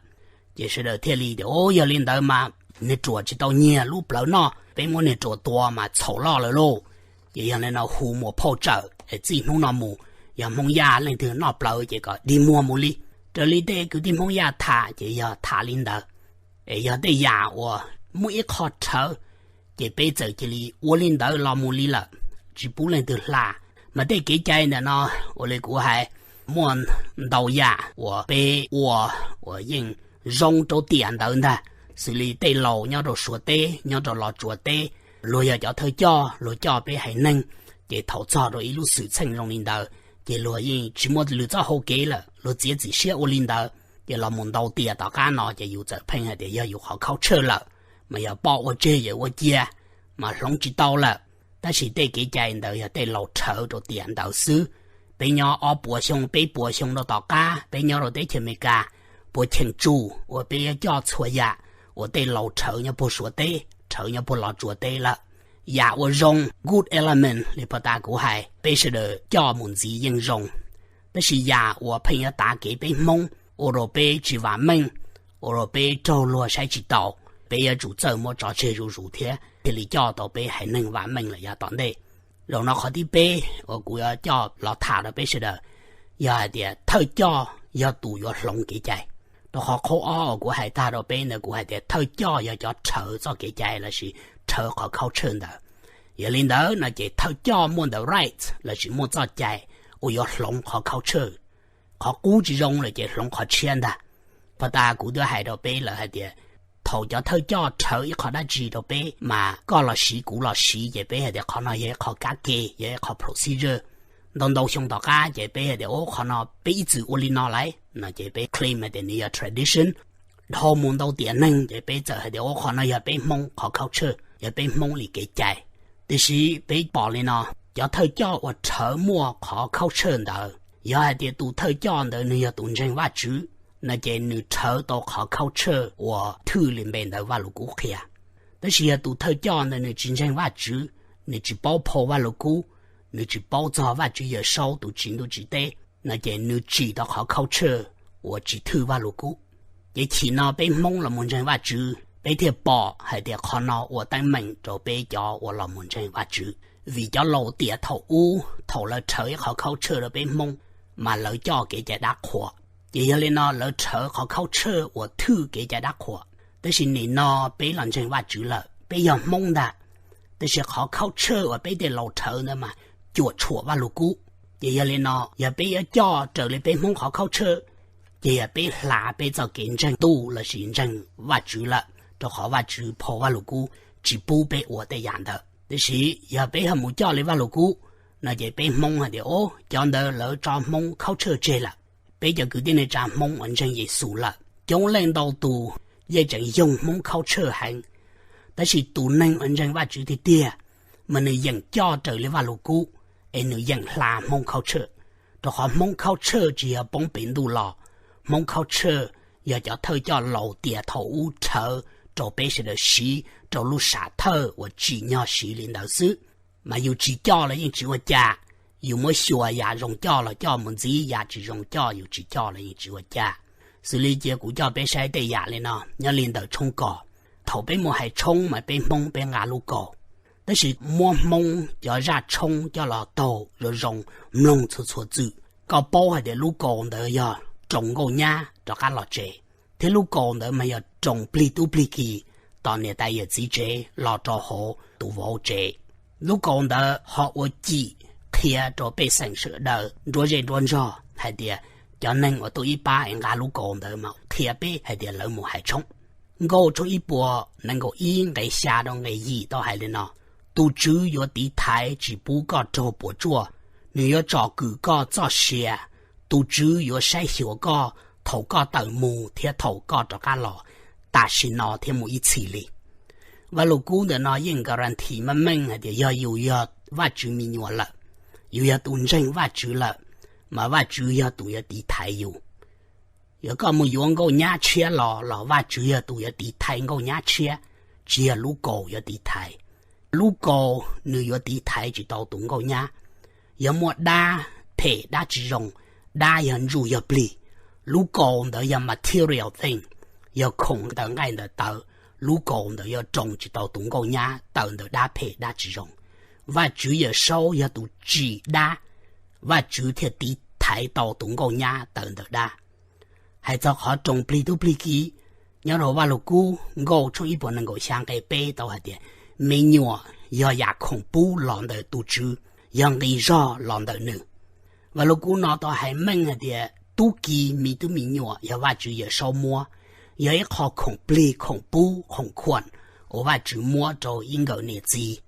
Ces sawv daws thiaj li tias, o, yog li ntawd mas niag ruam tsis tau nyiag lub plawv noj, peb muab niag ruam tua mas txhaum loj lawm lauj. Ces yog li no hu muas phauj tsawm es txij hnub no mus yog Hmoob Yaj leej twg noj plawv ces kom dig muag mus li. Raws li tej kwv tij Hmoob Yaj tham ces yog tham li ntawd. Es yog tej yam uas muaj ib qho rhawv, ces peb txawm cia li ua li ntawd los mus li lawm, tsis pub leej twg hla. Mas tej kev cai ntawm no, ua li kuv hais, muaj ntau yam uas peb ua uas yeej zoo rau tiam ntawd ntag. Xws li tej laus nyob rau Suav teb, nyob rau Los Tsuas teb, luag yog cov thawj coj, luag coj peb haiv neeg, ces thaum txog rau ib lub xwm txheej zoo li ntawd ces luag yeej tsis muaj lwm txoj hau kev lawm, luag txiav txim siab ua li ntawd. Ces los mus ntau tiam tom qab no ces yus txawm pheej hais tias yog yus qhov culture lawm, mas yog poj ua tseg yawm ua cia, mas hloov tsis tau lawm. Tab sis tej kev cai ntawd yog tej laus rhawv rau tiam ntawd xwb. Peb nyob ob puas xyoo peb puas xyoo rau tom qab, peb nyob rau teb chaws Amelikas, puas cheem tsum uas peb yuav coj txhua yam uas tej laus rhawv nyob puag Suav teb, rhawv nyob puag Los Tsuas teb lawm. Yam uas zoo, good element li pos tas kuv hais, peb sawv daws coj mus ntxiv yeej zoo. Tab sis yam uas pheej yuav tav kev peb Hmoob, ua rau peb tsis vam meej, ua rau peb raug luag saib tsis taus, peb yuav tsum txawj muab tso tseg zuj zus thiab thiaj li coj tau peb haiv neeg vam meej lawm yav tom ntej. Zaum no qhov thib peb uas kuv yuav coj los tham rau peb sawv daws yog hais tias thawj coj yog tus yuav hloov kev cai. Rau qhov qhov ob uas kuv hais tag rau peb ntawd kuv hais tias thawj coj yog cov rhawv txoj kev cai lossis rhawv qhov culture ntawd. Yog li ntawd no ces thawj coj muaj ntawm right lossis muaj txoj cai uas yuav hloov qhov culture. Qhov qub tsis zoo lawm ces hloov qhov tshiab ntag. Pos tas kuv twb hais rau peb lawm hais tias thaum cov thawj coj rhawv ib qho dab tsi rau peb mas koj los siv kuv los siv ces peb hais tias qhov no yog ib qho kab ke, yog ib qho procedure. Ntau ntau xyoo tom qab ces peb hais tias, o, qhov no peb ib txwm ua li no lawm no ces peb claim hais tias nws yog tradition. Dhau mus ntau tiam neeg ces peb txawm hais tias, o, qhov no yog peb Hmoob qhov culture, yog peb Hmoob li kev cai. Tiam sis peb pom li no, cov thawj coj uas rhawv muaj qhov culture ntawd Yog hais tias tus thawj coj ntawd nws yog tus ntseeg Vajtswv, no ces nws rhawv tau qhov culture uas thwj li npe ntawd Vajluskub qhia. Tab sis yog tus thawj coj ntawd nws tsis ntseeg Vajtswv, nws tsis paub phau Vajluskub, nws tsis paub txog Vajtswv Yawmsaub tus tsim ntuj tsim teb, no ces nws tsim tau qhov culture uas tsis thwj Vajluskub. Ces chim no peb Hmoob los mus ntseeg Vajtswv, peb thiaj pom hais tias qhov no ua teeb meem rau peb cov uas los mus ntseeg Vajtswv. Vim cov laus tiam thaum ub, thaum lawv rhawv ib qhov culture rau peb Hmoob, mas lawv coj kev cai dab qhuas. Ces yog li no lawv rhawv qhov culture uas thwj kev cai dab qhuas. Tab sis nim no peb los ntseeg Vajtswv lawm, peb yog Hmoob ntag, tab sis qhov culture uas peb tej laus rhawv ntawd mas cuam tshuam Vajluskub. Ces yog li no yog peb yuav coj raws li peb Hmoob qhov culture, ces yog peb hla peb txoj kev ntseeg ntuj lossis ntseeg Vajtswv lawm, rau qhov Vajtswv phau Vajluskub tsis pub peb ua tej yam ntawd. Tab sis yog peb ho mus coj li Vajluskub, no ces peb Hmoob hais tias, o, cov ntawd lawv tso Hmoob culture tseg lawm. Peb cov kwv tij neej tsa Hmoob uas ntseeg Yexus lawm, coob leej ntau tus yeej tseem yoog Hmoob culture heev. Tab sis tus neeg uas ntseeg Vajtswv tiag tiag, mas nws yeem coj raws li Vajluskub, es nws yeem hla Hmoob culture. Rau qhov Hmoob culture tsis yog poob pem ntuj los, Hmoob culture yog cov thawj coj laus tiam thaum ub rhawv rau peb sawv daws siv rau lub sam thawj uas tsim nyog siv li ntawd xwb. Mas yus tsis coj los yeej tsis ua cas, yus muab xyuas yam zoo coj los coj mus ntxiv, yam tsis zoo coj yus tsis coj los yeej tsis ua cas. Xws li cia kuv coj peb saib tej yam li no, nyob li ntawm tshoob kos. Thaum peb mus hais tshoob mas peb Hmoob peb nqa lub kaus, tab sis muab Hmoob cov zaj tshoob coj los taug zoo zoo, mloog txhua txhua txwm, koj paub hais tias lub kaus ntawd yog roos nkauj nyab rov qab los tsev, thiab lub kaus ntawd mas yog roos plig tub plig ki tom niam tais yawm txiv tsev los rau hauv tus vauv tsev. Lub kaus ntawd ho ua cim qhia rau pej xeem sawv daws nruab zej nruab zog hais tias cov neeg uas tuaj ib pab es nqa lub kaus ntawd mas qhia peb hais tias lawv mus hais tshoob. Nkauj tshooj ib puas nees nkaum ib nqe xya rau nqe yim tau hais li no: Tus Tswv yuav tiv thaiv tsis pub koj raug puas tsuaj, nws yuav tsom kwm koj txoj sia. Tus Tswv yuav saib xyuas koj thaum koj tawm mus thiab thaum koj rov qab los, tam sim no thiab mus ib txhis li. Vaj lug kub ntawm no yeej guarantee meej meej hais tias yog yus yog Vajtswv me nyuam lawm, yus yog tus ntseeg Vajtswv lawm, mas Vajtswv yog tus yuav tiv thaiv yus. Yog koj mus yuav nkauj nyab tshiab los, los Vajtswv yog tus yuav tiv thaiv nkauj nyab tshiab, tsis yog lub kaus yuav tiv thaiv. Lub kaus nws yuav tiv thaiv tsis tau tus nkauj nyab. Yog muaj dab phem dab tsis zoo, dab yog ntsuj yog plig, lub kaus ntawd yog material thing, yog khoom ntawm nqaij ntawm taw, lub kaus ntawd yuav roos tsis tau tus nkauj nyab tawm ntawm dab phem dab tsis zoo. Vajtswv Yawmsaub yog tus tsim dab, Vajtswv thiaj tiv thaiv tau tus nkauj nyab tawm ntawm dab. Hais txog qhov roos plig tub plig ki, nyob rau Vaj lug kub Nkauj tshooj ib puas nees nkaum xya nqe peb tau hais tias, me nyuam yog yam khoom pub los ntawm tus Tswv, yog nqi zog los ntawm nws. Vaj lug kub no tau hais meej hais tias tub ki, me tub me nyuam yog Vajtswv Yawmsaub muab, yog ib qho khoom plig khoom pub khoom khuam uas Vajtswv muab rau ib nkawm niam txiv.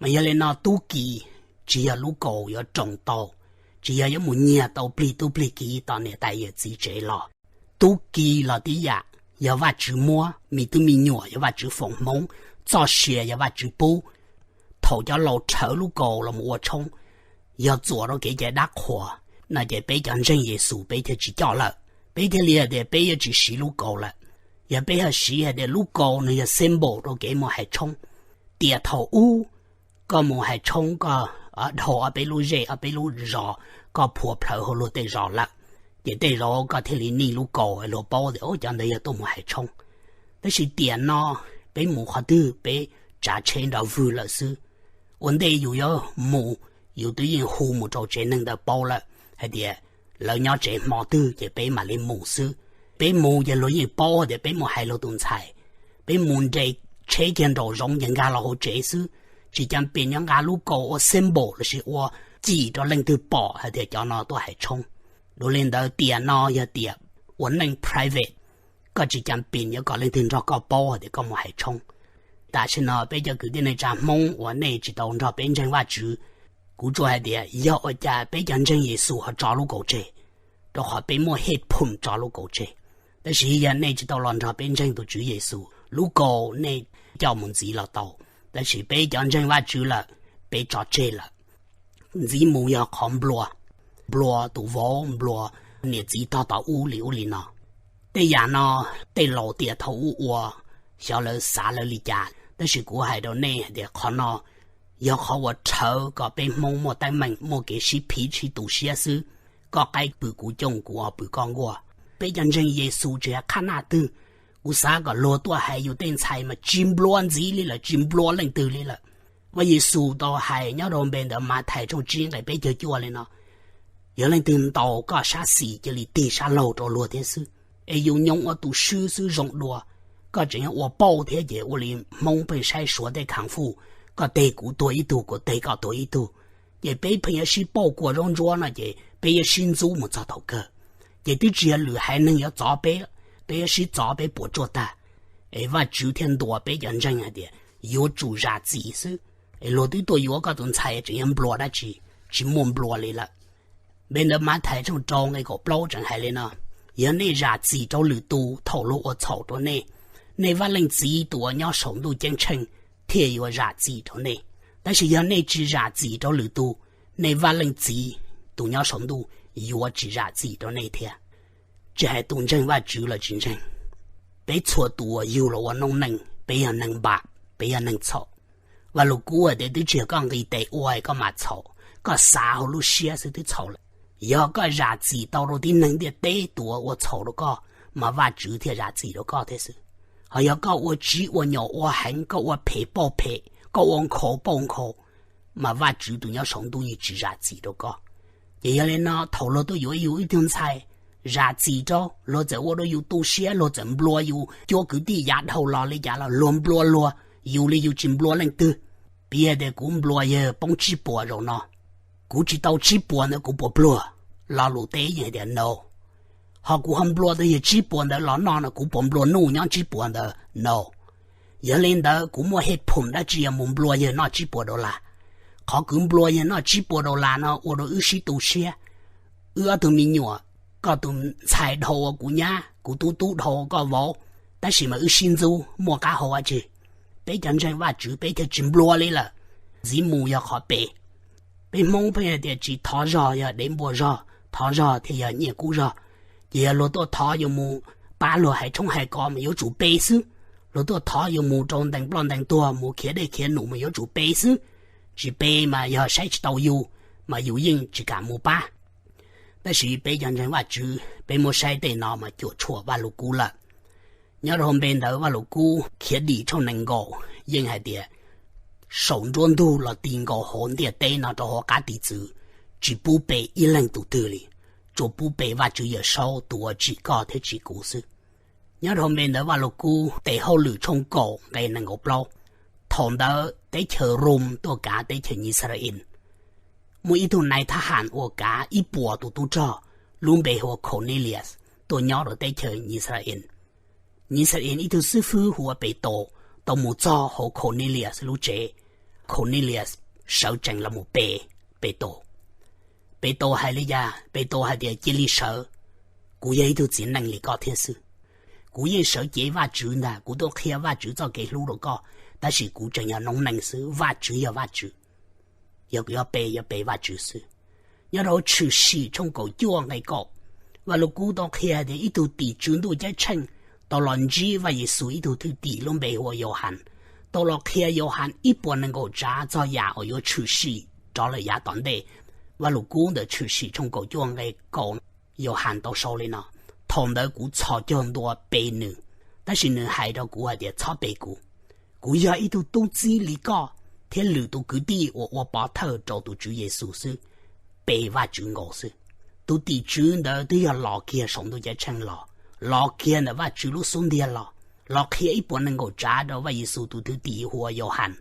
Mas yog li no tub ki tsis yog lub kaus yuav roos tau, tsis yog yuav mus nyiag tau plig tub plig ki tom niam tais yawm txiv tsev los. Tub ki los tib yam, yog Vajtswv muab, me tub me nyuam yog Vajtswv foom hmoov, txoj sia yog Vajtswv pub. Thaum cov laus rhawv lub kaus los mus ua tshoob, yog txuam rau kev cai dab qhuas, no ces peb cov ntseeg Yexus peb thiaj tsis coj lawm. Peb thiaj li tias peb yuav tsis siv lub kaus lawm. Yog peb yog siv hais tias lub kaus nws yog symbol rau kev mus hais tshoob. Tiam thaum ub, koj mus hais tshoob koj dhau ob peb lub zej ob peb lub zos, koj phua plhawv hauv luag tej zos lawm, ces tej zaum koj thiaj li nij lub kaus luag paub tias cov ntawd yog tuaj mus hais tshoob. Tab sis tiam no, peb mus qhov twg peb tsav tsheb nrov vwg lawm xwb. Ua ntej yus yuav mus, yus twb yeej hu mus rau tsev neeg ntawd paub lawm hais tias lawv nyob tsev hmo twg ces peb mam li mus xwb. Peb mus ces luag yeej paub tias peb mus hais luag tus ntxhais. Peb mus nres tsheb kiag nraum zoov ces nkag los hauv tsev xwb, tsis cam pem nyob nqa lub kaus ua symbol lossis ua cim rau leej twg pom hais tias cov no tuaj hais tshoob. Dua li ntawd tiam no yog tiam ua neej private, koj tsis cam pem yuav kom leej twg nrog koj paub hais tias koj mus hais tshoob. Tam sim no peb cov kwv tij neej tsa Hmoob uas nej tsis tau nrog peb ntseeg Vajtswv, kuv tsuas hais tias yog ua cas peb cov ntseeg Yexus ho tso lub kaus tseg, rau qhov peb muaj hej phum tso lub kaus tseg. Tab sis yog nej tsis tau los nrog peb ntseeg tus Tswv Yexus, lub kaus nej coj mus ntxiv los tau, tab sis peb cov ntseeg Vajtswv lawm, peb tso tseg lawm. Ntxiv mus yog qhov nplua. nplua tus vauv, nplua niam txiv tog tom ub li ub li no. Tej yam no tej laus tiam thaum ub ua, xyov lawv xav lawv li cas, tab sis kuv hais rau nej hais tias qhov no yog qhov uas rhawv kom peb Hmoob muaj teeb meem, muaj kev sib phiv sib tu siab xwb. Koj qaib pw kuv cooj, kuv os pw koj nkuaj. Peb cov ntseeg Yexus tsis hais qhab naj twg, kuv xav kom luag tuaj hais yus tej ntxhais mas tsis nplua ntxiv li lawm, tsis nplua leej twg li lawm. Vaj Yexus tau hais nyob rau npe ntawm Mathais tshooj tsib nqe peb caug cuaj li no: Yog leej twg ntaus koj sab xis, cia li tig sab laug rau luag thiab xwb. Es yus nyob ua tus swb xwb zoo dua, koj tseem yuav ua pauj thiab ces ua li Hmoob pheej saib Suav tej khaav fuj, koj teg kuv tuag ib tug, kuv teg koj tuag ib tug, ces peb pheej yuav sib pauj kua zaub ntsuab no ces peb yuav sib ntxub mus txog thaum kawg. Ces twb tsis yog lwm haiv neeg yuav txov peb, peb yuav sib txov peb puas tsuaj tag. Es Vajtswv thiaj ntuas peb cov ntseeg hais tias yuav tsum zam txim xwb. Es luag twb tuaj yuav koj tus ntxhais tseem yuav nplua dab tsi? Tsis muaj nplua li lawm. Npe ntawm Mathais tshooj rau nqe kaum plaub tseem hais li no: Yog nej zam txim rau lwm tus thaum luag ua txhaum rau nej, nej Vaj Leej Txiv tus uas nyob saum ntuj ceeb tsheej thiaj yuav zam txim rau nej. Tab sis yog nej tsis zam txim rau lwm tus, nej Vaj Leej Txiv tus nyob saum ntuj yuav tsis zam txim rau nej thiab. Tsis hais tus ntseeg Vajtswv los tsis ntseeg, peb txhua tus uas yug los ua noob neej, peb yog neeg npam, peb yog neeg txhaum. Vaj Lug Kub hais tias twb tsis yog koj nqis tes ua koj mam txhaum, koj xav hauv lub siab xwb twb txhaum lawm. Yog koj zam txim tau rau tib neeg ntiaj teb tus uas ua txhaum rau koj, mas Vajtswv thiaj zam txim rau koj thiab xwb. Ho yog koj ua tsiv ua nyom ua heev, koj ua phem pauj phem, koj ua nkhaus pauj nkhaus, mas Vajtswv tus nyob saum ntuj yeej tsis zam txim rau koj. Ces yog li no thaum luag tuaj yuav yus ib tug ntxhais, zam txim rau, luag txawm ua rau yus tu siab, luag txawm nplua yus, cuab kwv tij yav dhau los li cas los luag nplua luag, yus li yus tsis nplua leej twg. Piv hais tias kuv nplua yawg poob tsib puas zaum no, kuv tsis tau tsib puas ntawd kuv puas pluag? Lo lus teb yeej hais tias no. Ho kuv ho nplua tau yawg tsib puas ntawd los noj no kuv puas nplua nuj nyob tsib puas ntawd? No. Yog li ntawd kuv muaj hej phoom dab tsi yog mus nplua yawg noj tsib puas dollar? Qhov kuv nplua yawg noj tsib puas dollar no ua rau wb sib tu siab. Wb ob tug me nyuam, koj tus ntxhais dhau ua kuv nyab, kuv tub tub dhau ua koj vauv, tab sis mas wb sib ntxub muaj qab hau dab tsi? Peb cov ntseeg Vajtswv peb thiaj tsis nplua li lawm. Ntxiv mus yog qhov pem. Peb Hmoob pheej hais tias tsis thov zog yog dev npua zog, thov zog thiaj yog nyiaj kub zog. Ces yog luag tuaj thov yuav mus pab luag hais tshoob hais kos mas yuav tsum pe xwb. Luag tuaj thov yuav mus rau ntees ploj ntees tuag, mus khiav dej khiav num mas yuav tsum pe xwb. Tsis pe mas yog saib tsis taus yus, mas yus yeej tsis kam mus pab. Tab sis peb cov ntseeg Vajtswv peb muab saib tej no mas cuam tshuam Vaj Lug Kub lawm. Nyob rau npe ntawv Vaj Lug Kub Khiav Dim tshooj nees nkaum yeej hais tias saum nruab ntug los ti nkaus hauv ntiaj teb no rau hauv qab tiv txwv, tsis pub pe ib leeg tus twg li, tsuas pub pe Vajtswv Yawmsaub tus uas tsim koj thiab tsim kuv xwb. Nyob rau npe ntawv Vaj Lug Kub Tes Hauj Lwm tshooj kaum nqe nees nkaum plaub, thaum ntawd teb chaws Rom tuaj kav teb chaws Yixalayees. Muaj ib tug nais thab ham uas kav ib puas tus tub rog, lub npe hu ua Cornelius, tuaj nyob rau teb chaws Yixalayees. Yixalayees ib tug xib fwb hu ua Petus tau mus txog hauv Cornelius lub tsev. Cornelius sawv tsees los mus pe Petus. Petus hais li cas? Petus hais tias, cia li sawv, kuv yog ib tug txiv neej li koj thiab xwb. Kuv yeej sawv cev Vajtswv ntag, kuv tuaj qhia Vajtswv txoj kev hlub rau koj, tab sis kuv tseem yog noob neej xwb, Vajtswv yog Vajtswv. Yog kuv yuav pe, yuav pe Vajtswv xwb. Nyob rau Tshwm Sim tshooj kaum cuaj nqe kaum, Vaj Lug Kub tau qhia tias ib tug tim tswv ntuj ceeb tsheej tau los ntsib Vaj Yexus ib tug thwj tim lub npe hu ua Yauhas, tau los qhia Yauhas ib puas nees nkaum tsav txog yam uas yuav tshwm sim rov lawm yav tom ntej. Vaj Lug Kub ntawm Tshwm Sim tshooj kaum cuaj nqe kaum, Yauhas tau sau li no: Thaum ntawd kuv txhos caug ntua pe nws, tab sis nws hais rau kuv hais tias, txhob pe kuv. Kuv yog ib tug tub txib li koj thiab lwm tus kwv tij uas ua pov thawj rau tus Tswv Yexus xwb, pe Vajtswv nkaus xwb. Tus tim tswv ntawd twb yog los kiag saum ntuj ceeb tsheej los, los kiag ntawm Vajtswv lub xub ntiag los, los qhia ib puas nees nkaum tsav rau Vaj Yexus tus thwj tim hu ua Yauhas.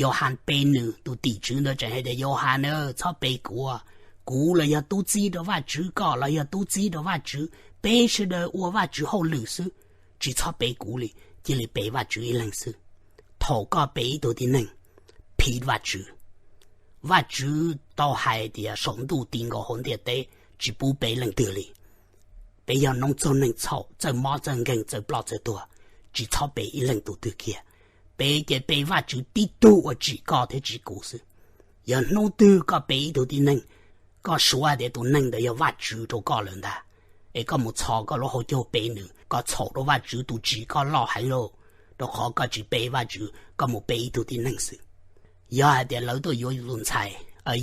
Yauhas pe nws, tus tim tswv ntawd tseem hais tias, Yauhas na, txhob pe kuv. Kuv los yog tub txib rau Vajtswv, koj los yog tub txib rau Vajtswv, peb sawv daws ua Vajtswv hauj lwm xwb, tsis txhob pe kuv li, cia li pe Vajtswv ib leeg xwb. Thaum koj pe ib tug tib neeg, phiv Vajtswv. Vajtswv tau hais tias saum ntuj ti nkaus hauv ntiaj teb, tsis pub pe leej twg li. Peb yog noob txaug neeg txhaum, txawj mob txawj nkeeg, txawj ploj txawj tuag, tsis txhob pe ib leeg tus twg kiag. Pe ces pe Vajtswv tib tug uas tsim koj thiab tsim kuv xwb. Yog hnub twg koj pe ib tug tib neeg, Koj suav hais tias tus neeg ntawd yog Vajtswv rau koj lawm ntag, es koj mus txhos koj lub hauv caug pe nws, koj txhaum rau Vajtswv tus tsim koj loj heev lauj, rau qhov koj tsis pe Vajtswv, koj mus pe ib tug tib neeg xwb. Yog hais tias lawv tuaj yuav yus tus ntxhais,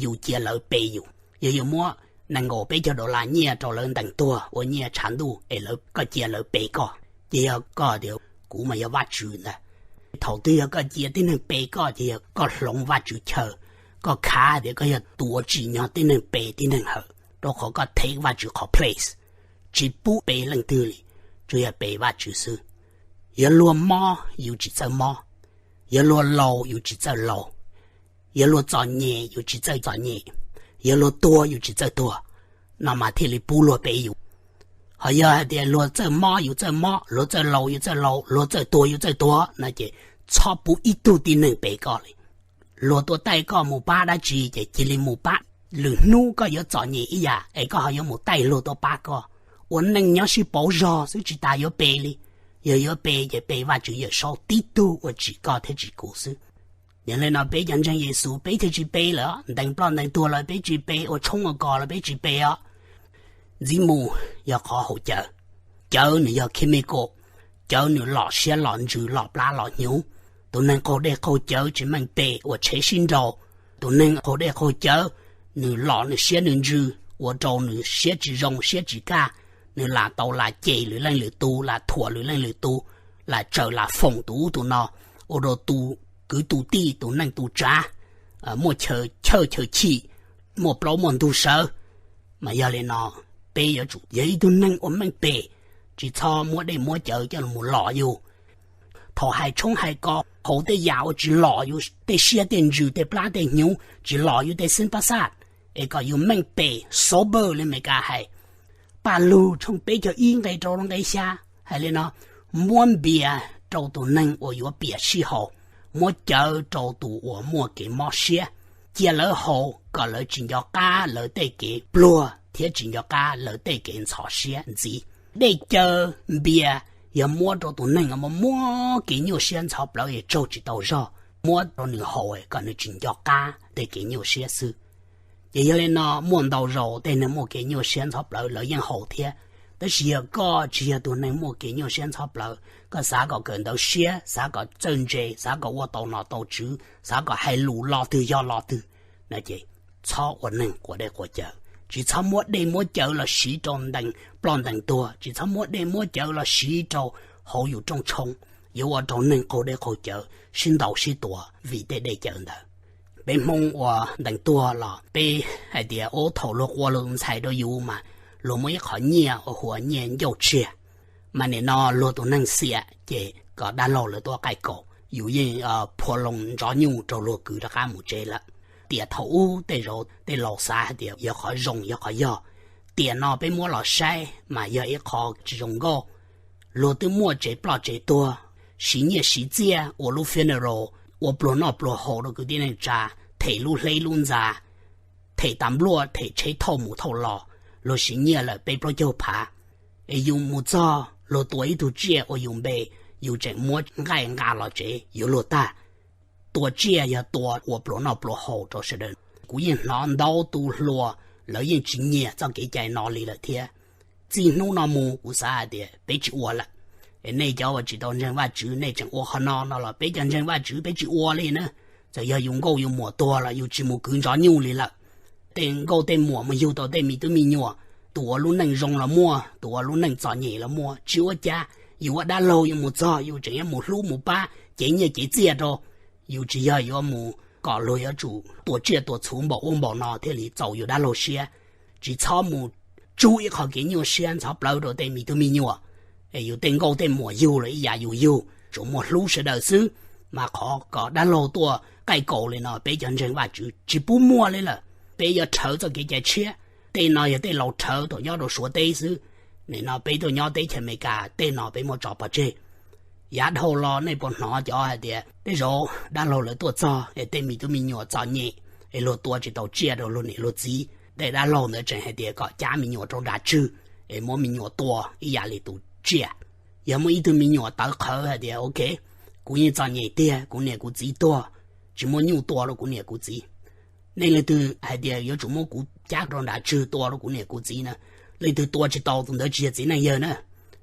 yus cia lawv pe yus, yog yus muab nees nkaum peb caug dollar nyiaj rau lawv ntees tuag ua nyiaj tshav ntuj es lawv, koj cia lawv pe koj, ces yog koj tias kuv mas yog Vajtswv ntag. Thaum twg yog koj cia tib neeg pe koj ces yog koj hloov Vajtswv chaw, koj khav tias koj yog tus uas tsim nyog tib neeg pe tib neeg hawm, rau qhov koj thev Vajtswv qhov place, tsis pub pe leej twg li, tsuas yog pe Vajtswv xwb. Yog luag mob yus tsis txawj mob, yog luag laus yus tsis txawj laus, yog luag txom nyem yus tsis txawj txom nyem, yog luag tuag yus tsis txawj tuag, no mas thiaj li pub luag pe yus. Ho yog hais tias luag txawj mob yus txawj mob, luag txawj laus yus txawj laus, luag txawj tuag yus txawj tuag no ces txhob pub ib tug tib neeg pe koj li. Luag tuaj taij koj mus pab dab tsi ces cia li mus pab. Lwm hnub koj yuav txom nyem ib yam es koj ho yuav mus taij luag tuaj pab koj. Ua neej nyob sib pauv zog xwb tsis tas yuav pe li. Yog yuav pe ces pe Vajtswv Yawmsaub tib tug uas tsim koj thiab tsim kuv xwb. Yog li no peb cov ntseeg Yexus peb thiaj tsis pe lawm, ntees ploj ntees tuag los peb tsis pe, ua tshoob ua kos los peb tsis pe os. Ntxiv mus yog qhov haus cawv. Cawv nws yog chemical, cawv nws lom siab lom ntsws lom plab lom hnyuv. Tus neeg qaug dej qaug cawv tsis meej pem ua tsheb sib nraus. Tus neeg qaug dej qaug cawv, nws lom nws siab nws ntsws ua rau nws siab tsis zoo siab tsis kaj. Nws lam tau lam cem lwm leej lwm tus, lam thuam lwm leej lwm tus, lam tsawm lam foom tus ub tus no, ua rau tus kwv tus tij tus neej tus tsav muaj chaw chawj chaw chim, muaj plaub muaj ntug sawv. Mas yog li no, peb yuav tsum yog ib tug neeg ua meej pem, tsis txhob muab dej muab cawv coj los lom yus. Thaum hais tshoob hais kos haus tej yam uas tsis lom yus tej siab tej ntsws tej plab tej hnyuv, tsis lom yus tej xeeb pab xaj, es kom yus meej pem sober li Meskas hais. Paj Lug tshooj peb caug ib nqe rau nqe xya hais li no: Muab npias rau tus neeg uas yuav piam sij haum, muab cawv rau tus uas muaj kev mob siab. Cia lawv haus kom lawv tsis nco qab lawv tej kev pluag thiab tsis nco qab lawv tej kev ntxhov siab ntxiv. Dej cawv npias yog muab rau tus neeg uas muaj kev nyuaj siab ntxhov plawv es tsaug tsis tau zog, muab rau nws haus kom nws tsis nco qab tej kev nyuaj siab xwb. Ces yog li no, muaj ntau zaus tej neeg muaj kev nyuaj siab ntxhov plawv lawv yeej haus thiab. Tab sis yog koj tsis yog tus neeg muaj kev nyuaj siab ntxhov plawv, koj xav kom kawm ntawv siab, xav kom txawj ntse, xav kom ua tau nom tau tswv, xav kom hais lus lo twg yog lo twg, no ces txhob ua neeg quav dej quav cawv. Tsis txhob muab dej muab cawv los siv rau ntees ploj ntees tuag, tsis txhob muab dej muab cawv los siv rau hauv yus rooj tshoob, yuav ua rau neeg qaug dej qaug cawv sib ntaus sib tua vim tej dej cawv ntawd. Peb Hmoob ua ntees tuag los peb hais tias ub, thaum luag qua luag tus ntxhais rau yus mas luag muaj ib qho nyiaj uas hu ua nyiaj ncauj tsiag, mas nim no luag tus neeg xiam ces kom dab laug lawv tuaj qaij kaus, yus yeej phua loo ntsov nyuj rau luag kwv rov qab mus tsev lawm. Tiam thaum ub tej zaum tej laus xav hais tias yog qhov zoo yog qhov yog. Tiam no peb muab los saib mas yog ib qho tsis zoo nkauj. Luag twb muaj tsev ploj tsev tuag, siv nyiaj siv txiaj ua lub funeral, ua pluag noj pluag haus rau kwv tij neej tsa, them lub hleb lub ntxa, them tas npluaj them tsheb thauj mus thauj los, luag siv nyiaj lawm peb plaub caug phav. Es yus mus txog luag tua ib tug tsiaj ua yus npe, yus tseem muab nqaij nqa los tsev yuav luag tag. Tua tsiaj yog tua ua pluas noj pluas haus rau sawv daws. Kuv yeej hnov ntau tus hluas lawv yeej tsis nyiam txoj kev cai no li lawm thiab. Txij hnub no mus kuv xav hais tias peb tsis ua lawm. Es nej cov uas tsis tau ntseeg Vajtswv nej tseem ua qhov no no los peb cov ntseeg Vajtswv peb tsis ua li na. Txawm yog yus nkauj yus muam tuag los yus tsis mus kwv ntsov nyuj li lawm. Tej nkauj tej muam mus yug tau tej me tub me nyuam, tus ua lub neej zoo los muaj, tus ua lub neej txom nyem los muaj, tsis ua cas. Yus ua dab laug yus mus txog yus tseem yuav mus hlub mus pab, cev nyiaj cev txiaj rau. Yus tsis yog yuav mus kom luag yuav tsum tua tsiaj tua txhu npaum ub npaum no thiaj li txaus yus dab laug siab. Tsis txhob mus tsub ib qho kev nyuaj siab ntxhov plawv rau tej me tub me nyuam. Es yus tej nkauj tej muam yug los ib yam yus yug, tsuas muaj hlub sawv daws xwb. Mas qhov kom dab laug tuaj qaij kaus li no peb cov ntseeg Vajtswv tsis pub muaj li lawm. Peb yuav rhawv txoj kev cai tshiab. Tej no yog tej laus rhawv thaum nyob rau Suav teb xwb. Nim no peb tuaj nyob teb chaws Amelikas tej no peb muab tso pov tseg. Yav dhau los nej puas hnov cov hais tias tej zaum dab laug lawv tuaj txog es tej me tub me nyuam txom nyem, es luag tua tsis tau tsiaj rau luag niam luag txiv, tej dab laug ntawd tseem hais tias kom cab me nyuam rau nram tswg, es muab me nyuam tua ib yam li tus tsiaj. Yog muaj ib tug me nyuam tawv qhawv hais tias ok, kuv yeej txom nyem tiag, kuv niam kuv txiv tuag, tsis muaj nyuj tua rau kuv niam kuv txiv. Nej leej twg hais tias yuav tsum muab kuv cab rau nram tswg tua rau kuv niam kuv txiv na, leej twg tua tsis tau tus ntawd tsis yog txiv neej yawg na.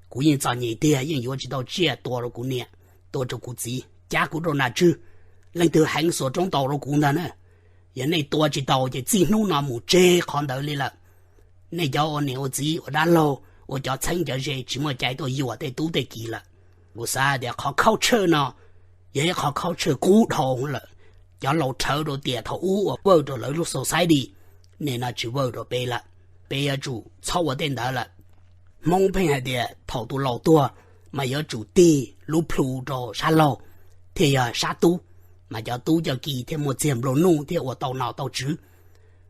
Kuv yeej txom nyem tiag, yeej yuav tsis tau tsiaj tua rau kuv niam, tua rau kuv txiv, cab kuv rau nram tswg. Leej twg heev xuas roob taus rau kuv ntag na. Yog nej tua tsis tau ces txij hnub no mus tseg qhov ntawd li lawm. Nej cov ua niam ua txiv ua dab laug ua cov txheeb cov ze tsis muaj cai tuaj yuam tej tub tej ki lawm. Kuv xav tias qhov culture no yog ib qhov culture qub dhau lawm. Cov laus rhawv rau tiam thaum ub uas work rau lawv lub society, nim no tsis work rau peb lawm. Peb yuav tsum txhob ua tej ntawd lawm. Hmoob pheej hais tias thaum tus laus tuag mas yuav tsum tig lub plhu rau sab laug thiaj yog sab tub, mas cov tub coj ki thiaj muaj txiag nplua nuj thiaj ua tau nom tau tswv.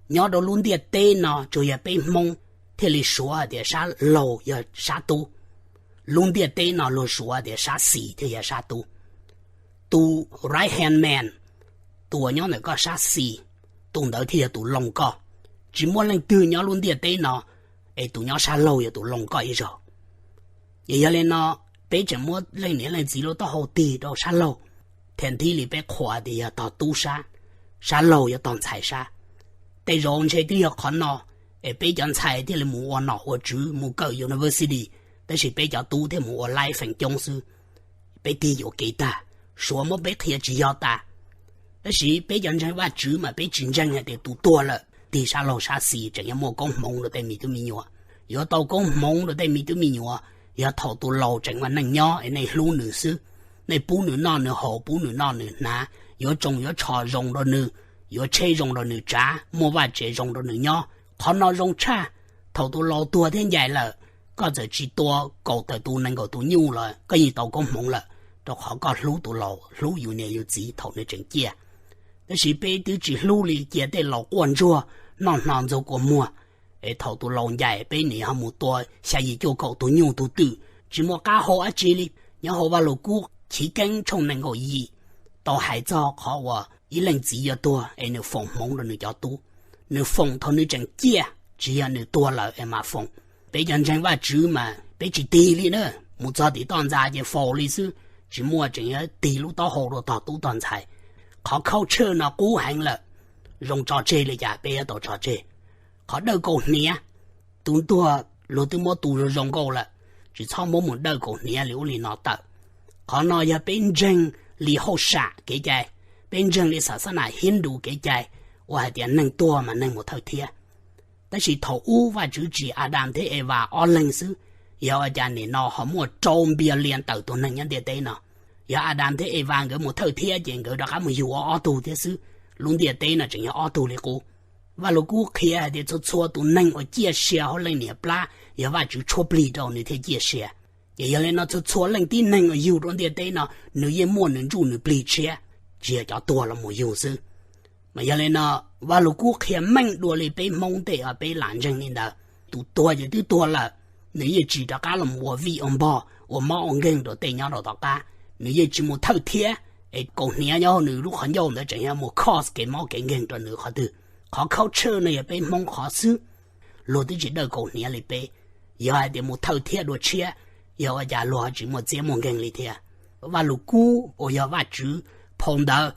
Nyob rau lub ntiaj teb no tsuas yog peb Hmoob thiaj li suav hais tias sab laug yog sab tub. Lub ntiaj teb no luag suav tias sab xis thiaj yog sab tub. Tus right hand man, tus uas nyob ntawm koj sab xis, tus ntawd thiaj yog tus loo koj. Tsis muaj leej twg nyob lub ntiaj teb no es tus nyob sab laug yog tus loo koj ib zaug. Ces yog li no, peb tseem muab leej niam leej txiv lub taub hau tig rau sab laug, thiab thiaj li peb qhuas tias yog tog tub sab, sab laug yuav tog ntxhais sab. Tej zaum ntshe twb yog qhov no es peb cov ntxhais thiaj li mus ua nom ua tswv mus kawm university, tab sis peb cov tub thiaj mus ua laib feem coob xwb. Peb tig yuam kev tag, suav muab peb qhia tsis yog tas. Tab sis peb cov ntseeg Vajtswv mas peb tsis ntseeg hais tias tus tuag lawm tig sab laug sab xis tseem yuav muaj koob hmoov rau tej me tub me nyuam. Yuav tau koob hmoov rau tej me tub me nyuam yog thaum tus laus tseem ua neej nyob es nej hlub nws xwb. Nej pub nws noj nws haus, pub nws noj nws hnav, yuav tsoos yuav tsho zoo rau nws, yuav tsheb zoo rau nws tsav, muaj vaj tsev zoo rau nws nyob. Qhov no zoo tshaj. Thaum tus laus tuag thiab ncaim lawm, koj txawm tsis tua kaum tawm tus nees nkaum tus nyuj los koj yeej tau koob hmoov lawm, rau qhov koj hlub tus laus, hlub yus niam yus txiv thaum nws tseem ciaj. Tab sis peb twb tsis hlub li, cia tej laus quaj ntsuag noj hno ntxuag kua muag, es thaum tus laus ncaim peb nim ho mus tua xya yim cuaj kaum tus nyuj tus twm tsis muaj qab hau dab tsi li. Nyob hauv Vajluskub Chiv Keeb tshooj nees nkaum yim tau hais txog qhov uas ib leej txiv yuav tuag es nws foom hmoov rau nws cov tub. Nws foom thaum nws tseem ciaj, tsis yog nws tuag lawm es mam foom. Peb cov ntseeg Vajtswv mas peb tsis tig li na, mus txog tim toj ntxa ces faus li xwb, tsis muaj tseem yuav tig lub taub hau rau tog tub tog ntxhais. Qhov culture no qub heev lawm, zoo tso tseg li cas peb yuav tau tso tseg. Qhov dawj kaus hniav, tus tuag luag twb muab tu zoo zoo nkauj lawm, tsis txhob muab mus dawj kaus hniav li ub li no tawm. Qhov no yog peb ntseeg li hauj sam kev cai, peb ntseeg li xas xab nas Hindu kev cai, uas hais tias neeg tuag mas neeg mus thawj thiab. Tab sis thaum ub Vajtswv tsim Adas thiab Evas ob leeg xwb, yog ua cas nim no ho muaj rau npias lias tawm tus neeg nyob ntiaj teb no? Yog Adas thiab Evas nkawd mus thawj thiab ces nkawd rov qab mus yug ob tug thiab xwb, lub ntiaj teb no tseem yog ob tug li qub. Vajluskub qhia hais tias txhua txhua tus neeg uas ciaj sia hauv leej niam plab yog Vajtswv tshuab plig rau nws thiaj ciaj sia. Ces yog li no txhua txhua leej tib neeg uas yug rau ntiaj teb no nws yeej muaj nws ntsuj nws plig tshiab, tsis yog cov tuag los mus yug xwb. Mas yog li no, Vajluskub qhia meej dua li peb Hmoob tej uas peb lam ntseeg li ntawd. Tus tuag ces twb tuag lawm, nws yeej tsis rov qab los ua vij ua npog ua mob ua nkeeg rau tej nyob rau tom qab. Nws yeej tsis mus thawj thiab, es kaus hniav nyob hauv nws lub qhov ncauj ntawd tseem yuav mus cause kev mob kev nkeeg rau nws qhov twg? Qhov culture no yog peb Hmoob qhov xwb. Luag twb tsis dawj kaus hniav li peb. Yog hais tias mus thawj thiab dua tshiab, yog ua cas luag ho tsis muaj txiab muaj nkeeg li thiab? Vajluskub uas yog Vajtswv phau ntawv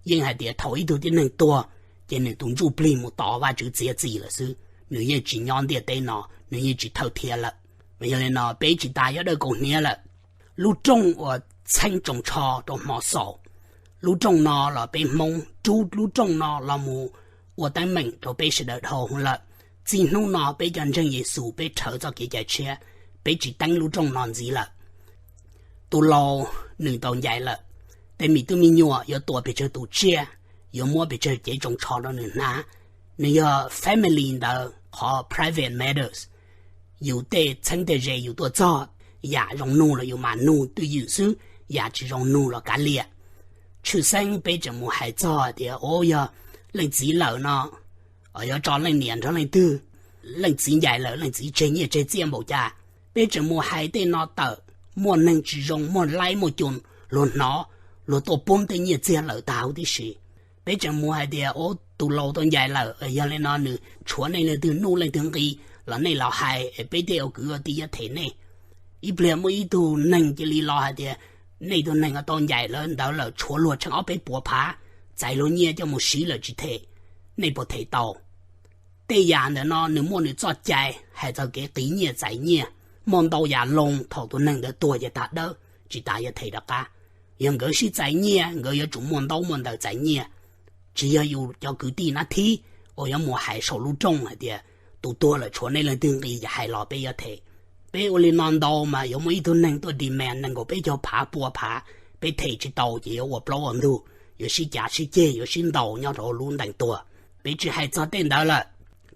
yeej hais tias thaum ib tug tib neeg tuag, ces nws tus ntsuj plig mus tos Vajtswv txiav txim lawm xwb, nws yeej tsis nyob ntiaj teb no, nws yeej tsis thawj thiab lawm. Mas yog li no peb tsis tas yuav dawj kaus hniav lawm. Lub rooj uas txheeb tsoos tsho rau hmo xaus, lub rooj no los peb Hmoob rub lub rooj no los mus ua teeb meem rau peb sawv daws dhau lawm. Txij hnub no peb cov ntseeg Yexus peb rhawv txoj kev cai tshiab, peb tsis teeb lub rooj no ntxiv lawm. Tus laus nws tau ncaim lawm, tej me tub me nyuam yuav tua pes tsawg tus tsiaj, yuav muab pes tsawg cev tsoos tsho rau nws hnav, nws yog family ntawd qhov private matters. Yus tej txheeb tej ze yus tuaj txog, yam zoo nug los yus mam nug twj ywm xwb, yam tsis zoo nug los kav liam. Tshwj xeeb peb tseem mus hais txog tias, o, yog leej txiv lawm no, yuav tso leej niam nrog leej twg? Leej txiv ncaim lawm leej txiv tseg nyiaj tseg txiaj npaum cas? Peb tseem mus hais tej no tawm, muaj neeg tsis zoo, muaj laib muaj cum, luag hnov, luag tuaj poob tej nyiaj txiag lawm tag huv tib si. Peb tseem mus hais tias, o, tus laus tau ncaim lawm, yog li no nws tshuav nej leej twg nuj leej twg nqi los nej los hais, peb tej ua kwv ua tij yuav them nej. Ib pliag muaj ib tug neeg cia li los hais tias, nej tug neeg tau ncaim lawm ntawd lawm tshuav luag tsheej ob peb puas phav, txais luag nyiaj coj mus siv lawm tsis them. nej puas them tau? Tej yam ntawm no nws muaj nws txoj cai hais txog kev qiv nyiaj txais nyiaj, muaj ntau yam loo thaum tus neeg ntawd tuag ces tag dawb, tsis tas yuav them rov qab. Yog nkawd sib txais nyiaj, nkawd yuav tsum muaj ntaub muaj ntawv txais nyiaj. Tsis yog yus cov kwv tij nab thib uas yuav mus hais saum lub rooj hais tias tus tuag lawm tshuav nej leej twg nqi ces hais los peb yuav them. Peb ua li no ntau mas yuav muaj ib tug neeg tuaj demand nees nkaum peb caug phav pua phav, peb them tsis tau ces yuav ua plaub ua ntug, yuav sib cav sib ceg, yuav sib ntaus nyob rau lub ntees tuag. Peb tsis hais txog tej ntawd lawm,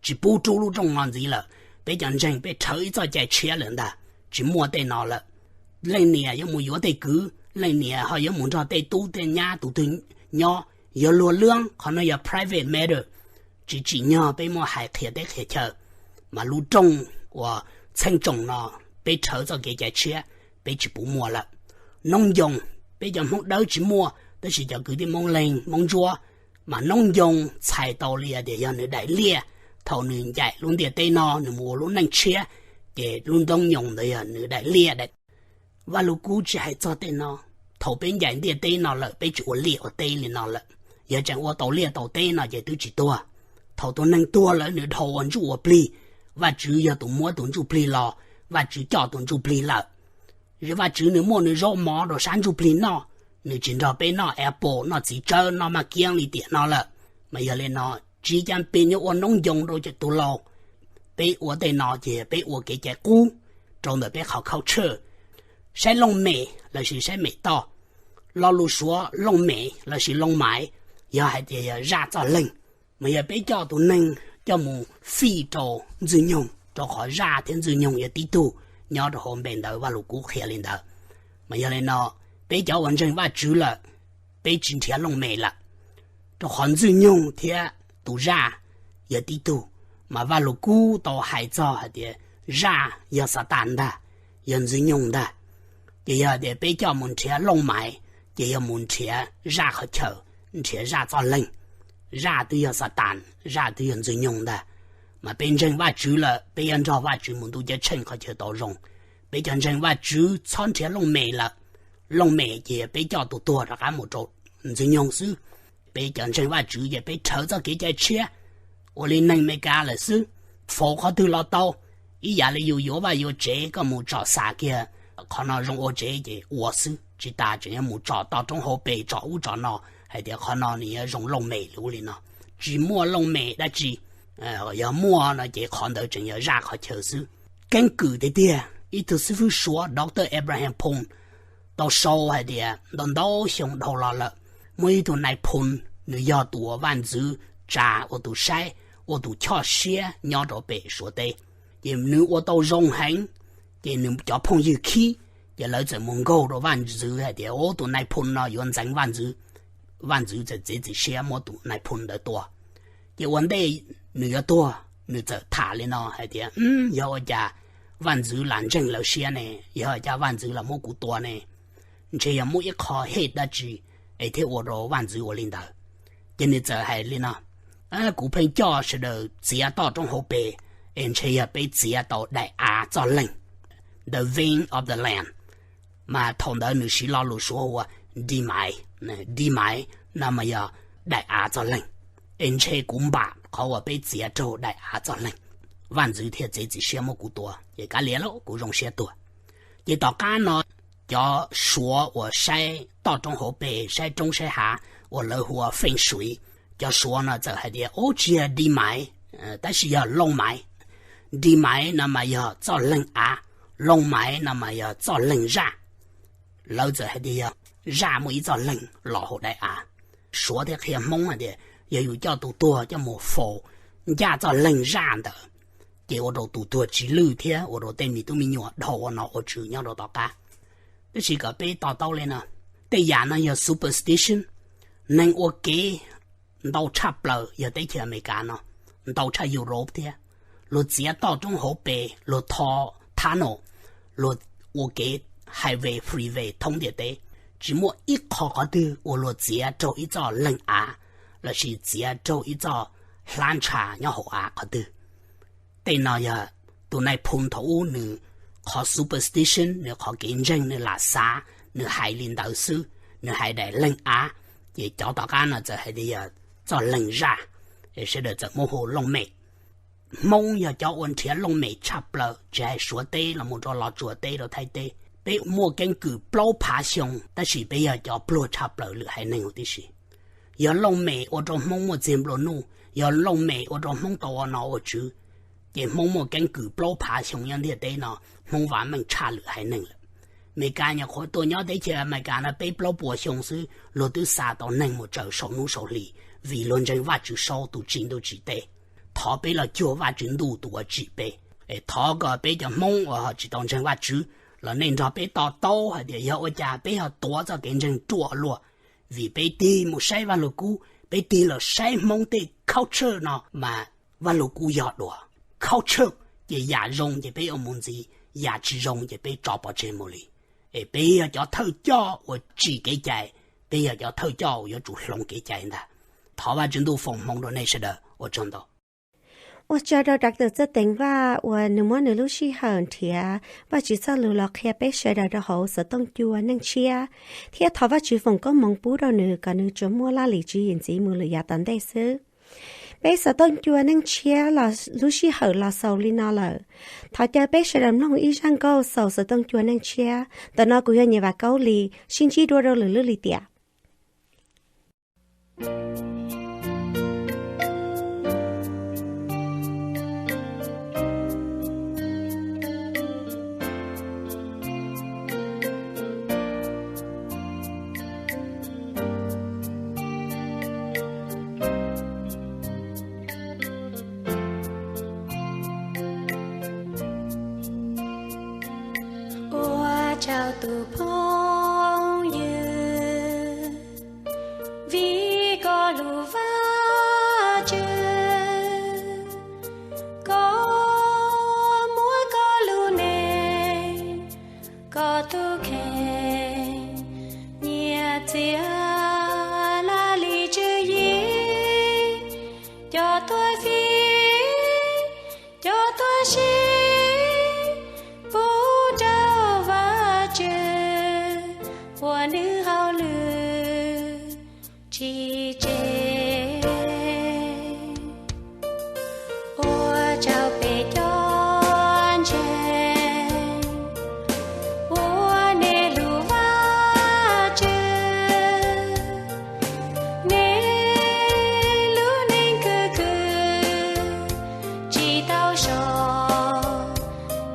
tsis pub rub lub rooj no ntxiv lawm. Peb cov ntseeg peb rhawv ib txoj cai tshiab lawm ntag, tsis muaj tej no lawm. Leej niam yuav mus yuav tej kwv, leej niam ho yuav mus nrog tej tub tej nyab tus twg nyob, yuav luag lwb, qhov no yog private matter, tsis tsim nyog peb muaj hais qhia teb qhia chaw. Mas lub rooj uas txheej tsoom no peb rhawv txoj kev cai tshiab, peb tsis pub muaj lawm. Noob ncoos, peb cov Hmoob Dawb tsis muaj, tab sis cov kwv tij Hmoob Leeg, Hmoob Ntsuab, mas noob ncoos txhais tau li tias yog nws daim liaj. Thaum nws ncaim lub ntiaj teb no nws mus ua lub neej tshiab, ces lub noob ncoos ntawd yog nws daim liaj. Vaj Lug Kub tsis hais txog tej no. Thaum peb ncaim ntiaj teb no lawm peb tsis ua liaj ua teb li no lawm. Yog tseem ua tau liaj tau teb no ces twb tsis tuag. Thaum tus neeg tuag lawm nws dhau ua ntsuj ua plig, Vajtswv yog tus muab tus ntsuj plig los, Vajtswv coj tus ntsuj plig lawm. Vajtswv nws muaj nws zaub mov rau sab ntsuj plig noj, nws tsis nrog peb noj apple, noj txiv tsawb, noj maj kiab li tiam no lawm. Mas yog li no, tsis cam pes nyob ua noob ncoos rau cov tus laus. Peb ua tej no ces peb ua kev cai qub rau ntawm peb qhov culture. Saib looj mem lossis saib mem toj, lo lus Suav looj mem lossis looj maiv yog hais tias yog zaj txoj leeg. Mas yog peb coj tus neeg coj mus fij rau Ntxwg Nyoog, rau qhov zaj thiab Ntxwg Nyoog yog tib tug, nyob rau hauv npe ntawd Vaj Lug Kub qhia li ntawd. Mas yog li no, peb cov uas ntseeg Vajtswv lawm, peb tsis nrhiav looj mem lawm, rau qhov Ntxwg Nyoog thiab tus zaj yog tib tug. Mas Vaj Lug Kub tau hais txog hais tias zaj yog Xatas ntag, yog Ntxwg Nyoog ntag. Ces yog tias peb coj mus nrhiav looj maiv, ces yog mus nrhiav zaj qhov chaw, nrhiav zaj txoj leeg. Zaj twb yog Xatas, zaj twb yog Ntxwg Nyoog ntag. Mas peb ntseeg Vajtswv lawm, peb yuav nrog Vajtswv mus ntuj ceeb tsheej qhov chaw tau zoo. Peb cov ntseeg Vajtswv txhob nrhiav looj mem lawm. Looj mem ces peb coj tus tuag rov qab mus rau Ntxwg Nyoog xwb. Peb cov ntseeg Vajtswv ces peb rhawv txoj kev cai tshiab, ua li neeg Amelikas lawm xwb, faus qhov twg los tau. Ib yam li yus yuav vaj yuav tsev, koj mus tsom xam kiag qhov no zoo ua tsev ces ua xwb, tsis tas tseem yuav mus tsom toj roob hauv pes, tsom ub tsom no, hais tias qhov no nws yuav zoo looj mem li ub li no. Tsis muaj looj mem dab tsi. Yog muaj no ces qhov ntawd tseem yog zaj qhov chaw xwb. Keeb kwm tiag tiag, ib tug xib fwb Suav Doctor Abraham Pound tau sau hais tias ntau ntau xyoo dhau los lawm, muaj ib tug nais phoo, nws yog tus uas vaj ntxwv tsa ua tus saib, ua tus choj siab nyob rau pem Suav teb. Ces nws ua tau zoo heev, ces nws cov phooj ywg khib, ces lawv txawm mus nkaug rau vaj ntxwv hais tias, Ub, tus nais phoo no yuav ntxeev vaj ntxwv. Vaj ntxwv txawm txiav txim siab muab tus nais phoo ntawd tua. Ces ua ntej nws yuav tuag, nws txawm tham li no hais tias, Yog ua cas vaj ntxwv lam ntseeg lawv siab ne? Yog ua cas vaj ntxwv lam muab kuv tua ne? Ntshe yog muaj ib qho hej dab tsi es thiaj ua rau vaj ntxwv ua li ntawd. Ces nws txawm hais li no, Kuv pheej coj sawv daws txiav toj roob hauv pes, es ntshe yog peb txiav tau daim av txoj leeg, the vein of the land. Mas thaum ntawd nws siv lo lus Suav hu ua di maiv. Di maiv no mas yog daim av txoj leeg. Es ntshe kuv npam qhov uas peb txiav raug daim av txoj leeg, vaj ntxwv thiaj txiav txim siab muab kuv tua, ces kav liam lauj, kuv zoo siab tuag. Ces tom qab no cov Suav uas saib toj roob hauv pes, saib roob saib hav, uas lawv hu ua feej suiv, cov Suav no txawm hais tias, Ub, tsis yog di maiv, tab sis yog looj maiv. Di maiv no mas yog txoj leeg av, looj maiv no mas yog txoj leeg zaj. Lawv txawm hais tias yog zaj muaj ib txoj leeg los hauv daim av. Suav thiaj qhia Hmoob hais tias yog yus coj tus tuag coj mus faus ncaj txoj leeg zaj ntawd, ces ua rau tus tuag tsis lwj thiab ua rau tej me tub me nyuam dhau ua nom ua tswv nyob rau tom qab. Tab sis kom peb to taub li no, tej yam no yog superstition. Neeg ua kev ntau tshaj plaws yog teb chaws Amelikas no, ntau tshaj Europe thiab. Luag txiav toj roob hauv pes, luag tho tunnel, luag ua kev highway, freeway thoob ntiaj teb, tsis muaj ib qho qhov twg uas luag txiav raug ib txoj leeg av lossis txiav raug ib txoj hlab ntsha nyob hauv av qhov twg. Tej no yog tus nais phoo thaum ub nws qhov superstition, nws qhov kev ntseeg, nws lam xav, nws hais li ntawd xwb, nws hais daim leeg av. Ces cov tom qab no txawm hais tias yog txoj leeg zaj. es sawv daws txawm muab hu looj mem. Hmoob yog cov ua nrhiav looj mem tshaj plaws, tsis hais Suav teb los mus rau Los Tsuas teb rau Thaib teb. Peb muaj keeb kwm plaub phav xyoo tab sis peb yog cov pluag tshaj plaws lwm haiv neeg huv tib si. Yog looj mem ua rau Hmoob muaj txiag nplua nuj, yog looj mem ua rau Hmoob tau ua nom ua tswv, ces Hmoob muaj keeb kwm plaub phav xyoo nyob ntiaj teb no, Hmoob vam meej tshaj lwm haiv neeg lawm. Amelikas nyuam qhuav tuaj nyob teb chaws Amelikas no peb plaub puas xyoo xwb luag twb xa tau neeg mus tsaws saum hnub saum hlis, vim luag ntseeg Vajtswv saub tus tsim ntuj tsim teb. Thov peb los cuag Vajtswv ntuj tus uas tsim peb. Es thov kom peb cov Hmoob uas ho tsis tau ntseeg Vajtswv los nej nrog peb to taub hais tias yog ua cas peb ho tuav txoj kev ntseeg ruam luaj, vim peb tig mus saib Vaj Lug Kub, peb tig los saib Hmoob tej culture no mas Vaj Lug Kub yog dua. Culture ces yam zoo ces peb ua mus ntxiv, yam tsis zoo ces peb tso pov tseg mus li. Es peb yog cov thawj coj uas tsim kev cai, peb yog cov thawj coj uas yuav tsum hloov kev cai ntag. Thov Vajtswv ntuj foom hmoov rau nej sawv daws, ua tsaug ntau. Ua tsaug rau Doctor Txawj Teev Vaj uas nws muab nws lub sij hawm nrhiav Vajtswv txoj lus los qhia peb sawv daws rau hauv xov tooj cua Neej Tshiab, thiab thov Vajtswv foom koob hmoov pub rau nws kom nws tsuas muaj laj lim tswv yim ntxiv mus lawm yav tom ntej xwb. Peb xov tooj cua Neej Tshiab lub sij hawm los xaus li no lawm. Thov caw peb sawv daws mloog ib zaj nkauj xaus xov tooj cua Neej Tshiab. Ntawm no kuv yog Nyiaj Vam Kaub Lis, sib ntsib dua rau lwm lub lim tiam. Ua tsaug tus phooj ywg, vim koj lub Vajtswv, koj muab koj lub neej, koj tus kheej nyiaj txiag laj lim tswv yim, cov tuag fim, cov tuag sib, pub rau Vajtswv ua nws hauj lwm tsis tseg. Ua tsaug peb cov ntseeg, ua nej lub Vajtswv, nej lub neej khwv khwv tsis tau so,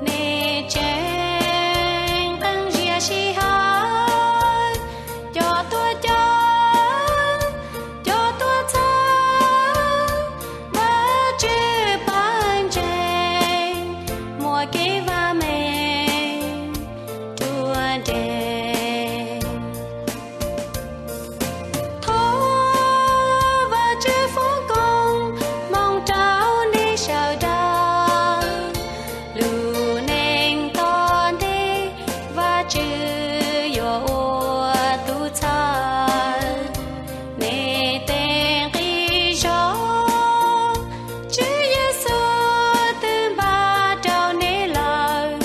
nej tseem qee ziag sij hawm, cov tuag coob, cov tuag txawv, Vajtswv pab ntseeg, muaj kev vam meej ruaj nrees. Thov Vajtswv foom koob hmoov rau nej sawv daws, lub neej tom ntej Vajtswv yuav ua tus txhawb nej tej nqi zog. Tswv Yexus twb npaj rau nej lawm,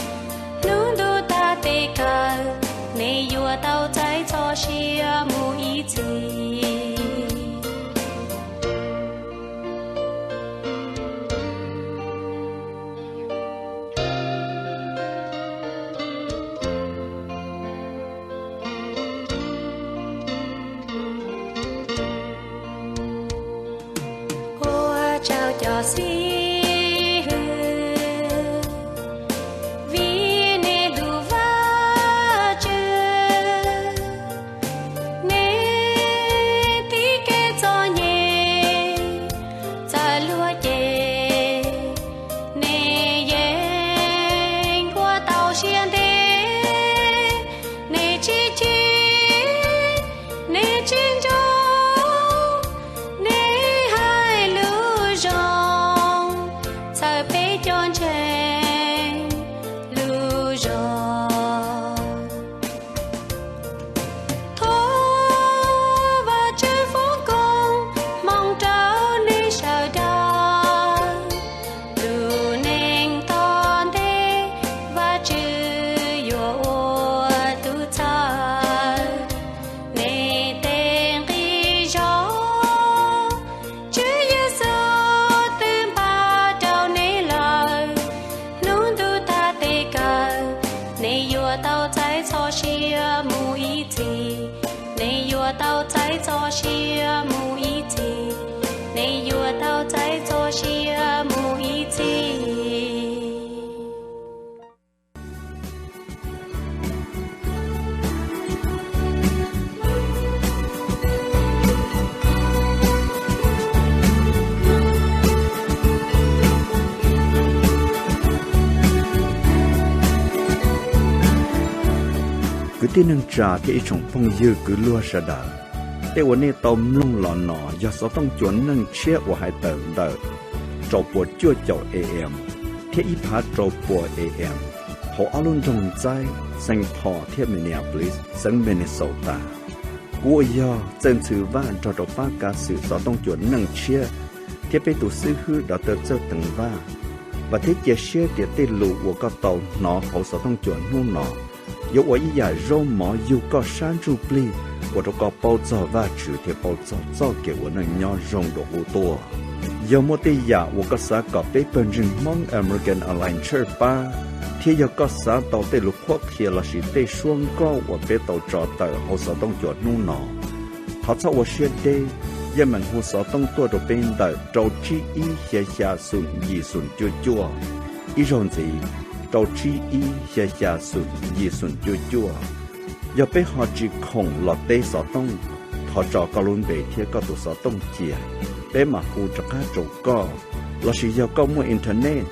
hnub ntuj tag tes kawg nej yuav tau txais txoj sia mus ib txhis. Ua tsaug cov xib hwb, vim nej lub Vajtswv, nej Tib neeg tsa thiab ib tsoom phooj ywg kwv luag sawv daws, tej uas nej tau mloog los no yog xov tooj cua neej tshiab uas hais tawm ntawm rau puas cuaj caum A M thiab ib phav rau puas A M hauv ob lub nroog Ntxaib, Saint Paul thiab Minneapolis, xeev Minnesota. Kuv uas yog Txawj Ntxhw Vaj nrog rau pab kav xwm xov tooj cua neej tshiab thiab peb tus xib hwb Dr. Txawj Teev Vaj, vam thiab cia siab tias tej lus uas koj tau hnov hauv xov tooj cua hnub no yuav ua ib yam zaub mov yug koj sab ntsuj plig, ua rau koj paub txog Vajtswv thiab paub txog txoj kev ua neej nyob zoo dua qub tuaj. Yog muaj tej yam uas koj xav kom peb pawg ntseeg Hmoob American Online Church pab, thiab yog koj xav tau tej lus qhuab qhia lossis tej suab nkauj uas peb tau tso tawm hauv xov tooj cua hnub no, thov txhob ua siab deb, yeej meem hu xov tooj tuaj rau peb ntawm rau tsib ib xya xya xoom yim xoom cuaj cuaj. Ib zaug ntxiv, rau tsib ib xya xya xoom yim xoom cuaj cuaj. Yog peb ho tsis khoom los teb xov tooj, thov tso koj lub npe thiab koj tus xov tooj cia, peb mam hu rov qab rau koj. Lossis yog koj muaj internet,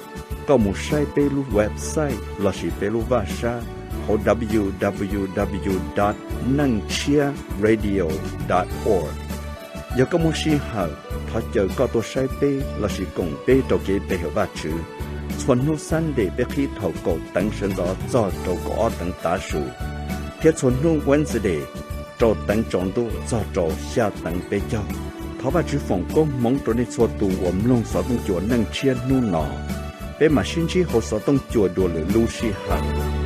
koj mus saib peb lub website lossis peb lub vaj sab hauv www dot neejtshiabradio dot org. Yog koj muaj sij hawm, thov caw koj tuaj saib peb lossis koom peb rau kev pe hawm Vajtswv. Txhua hnub Sunday peb qhib thaum kaum teev sawv ntxov txog rau kaum ob teev tav su, thiab txhua hnub Wednesday rau teev tsaus ntuj txog rau xya teev peb caug. Thov Vajtswv foom koob hmoov rau nej txhua tus uas mloog xov tooj cua neej tshiab hnub no. Peb mam sib ntsib hauv xov tooj cua dua lwm lub sij hawm.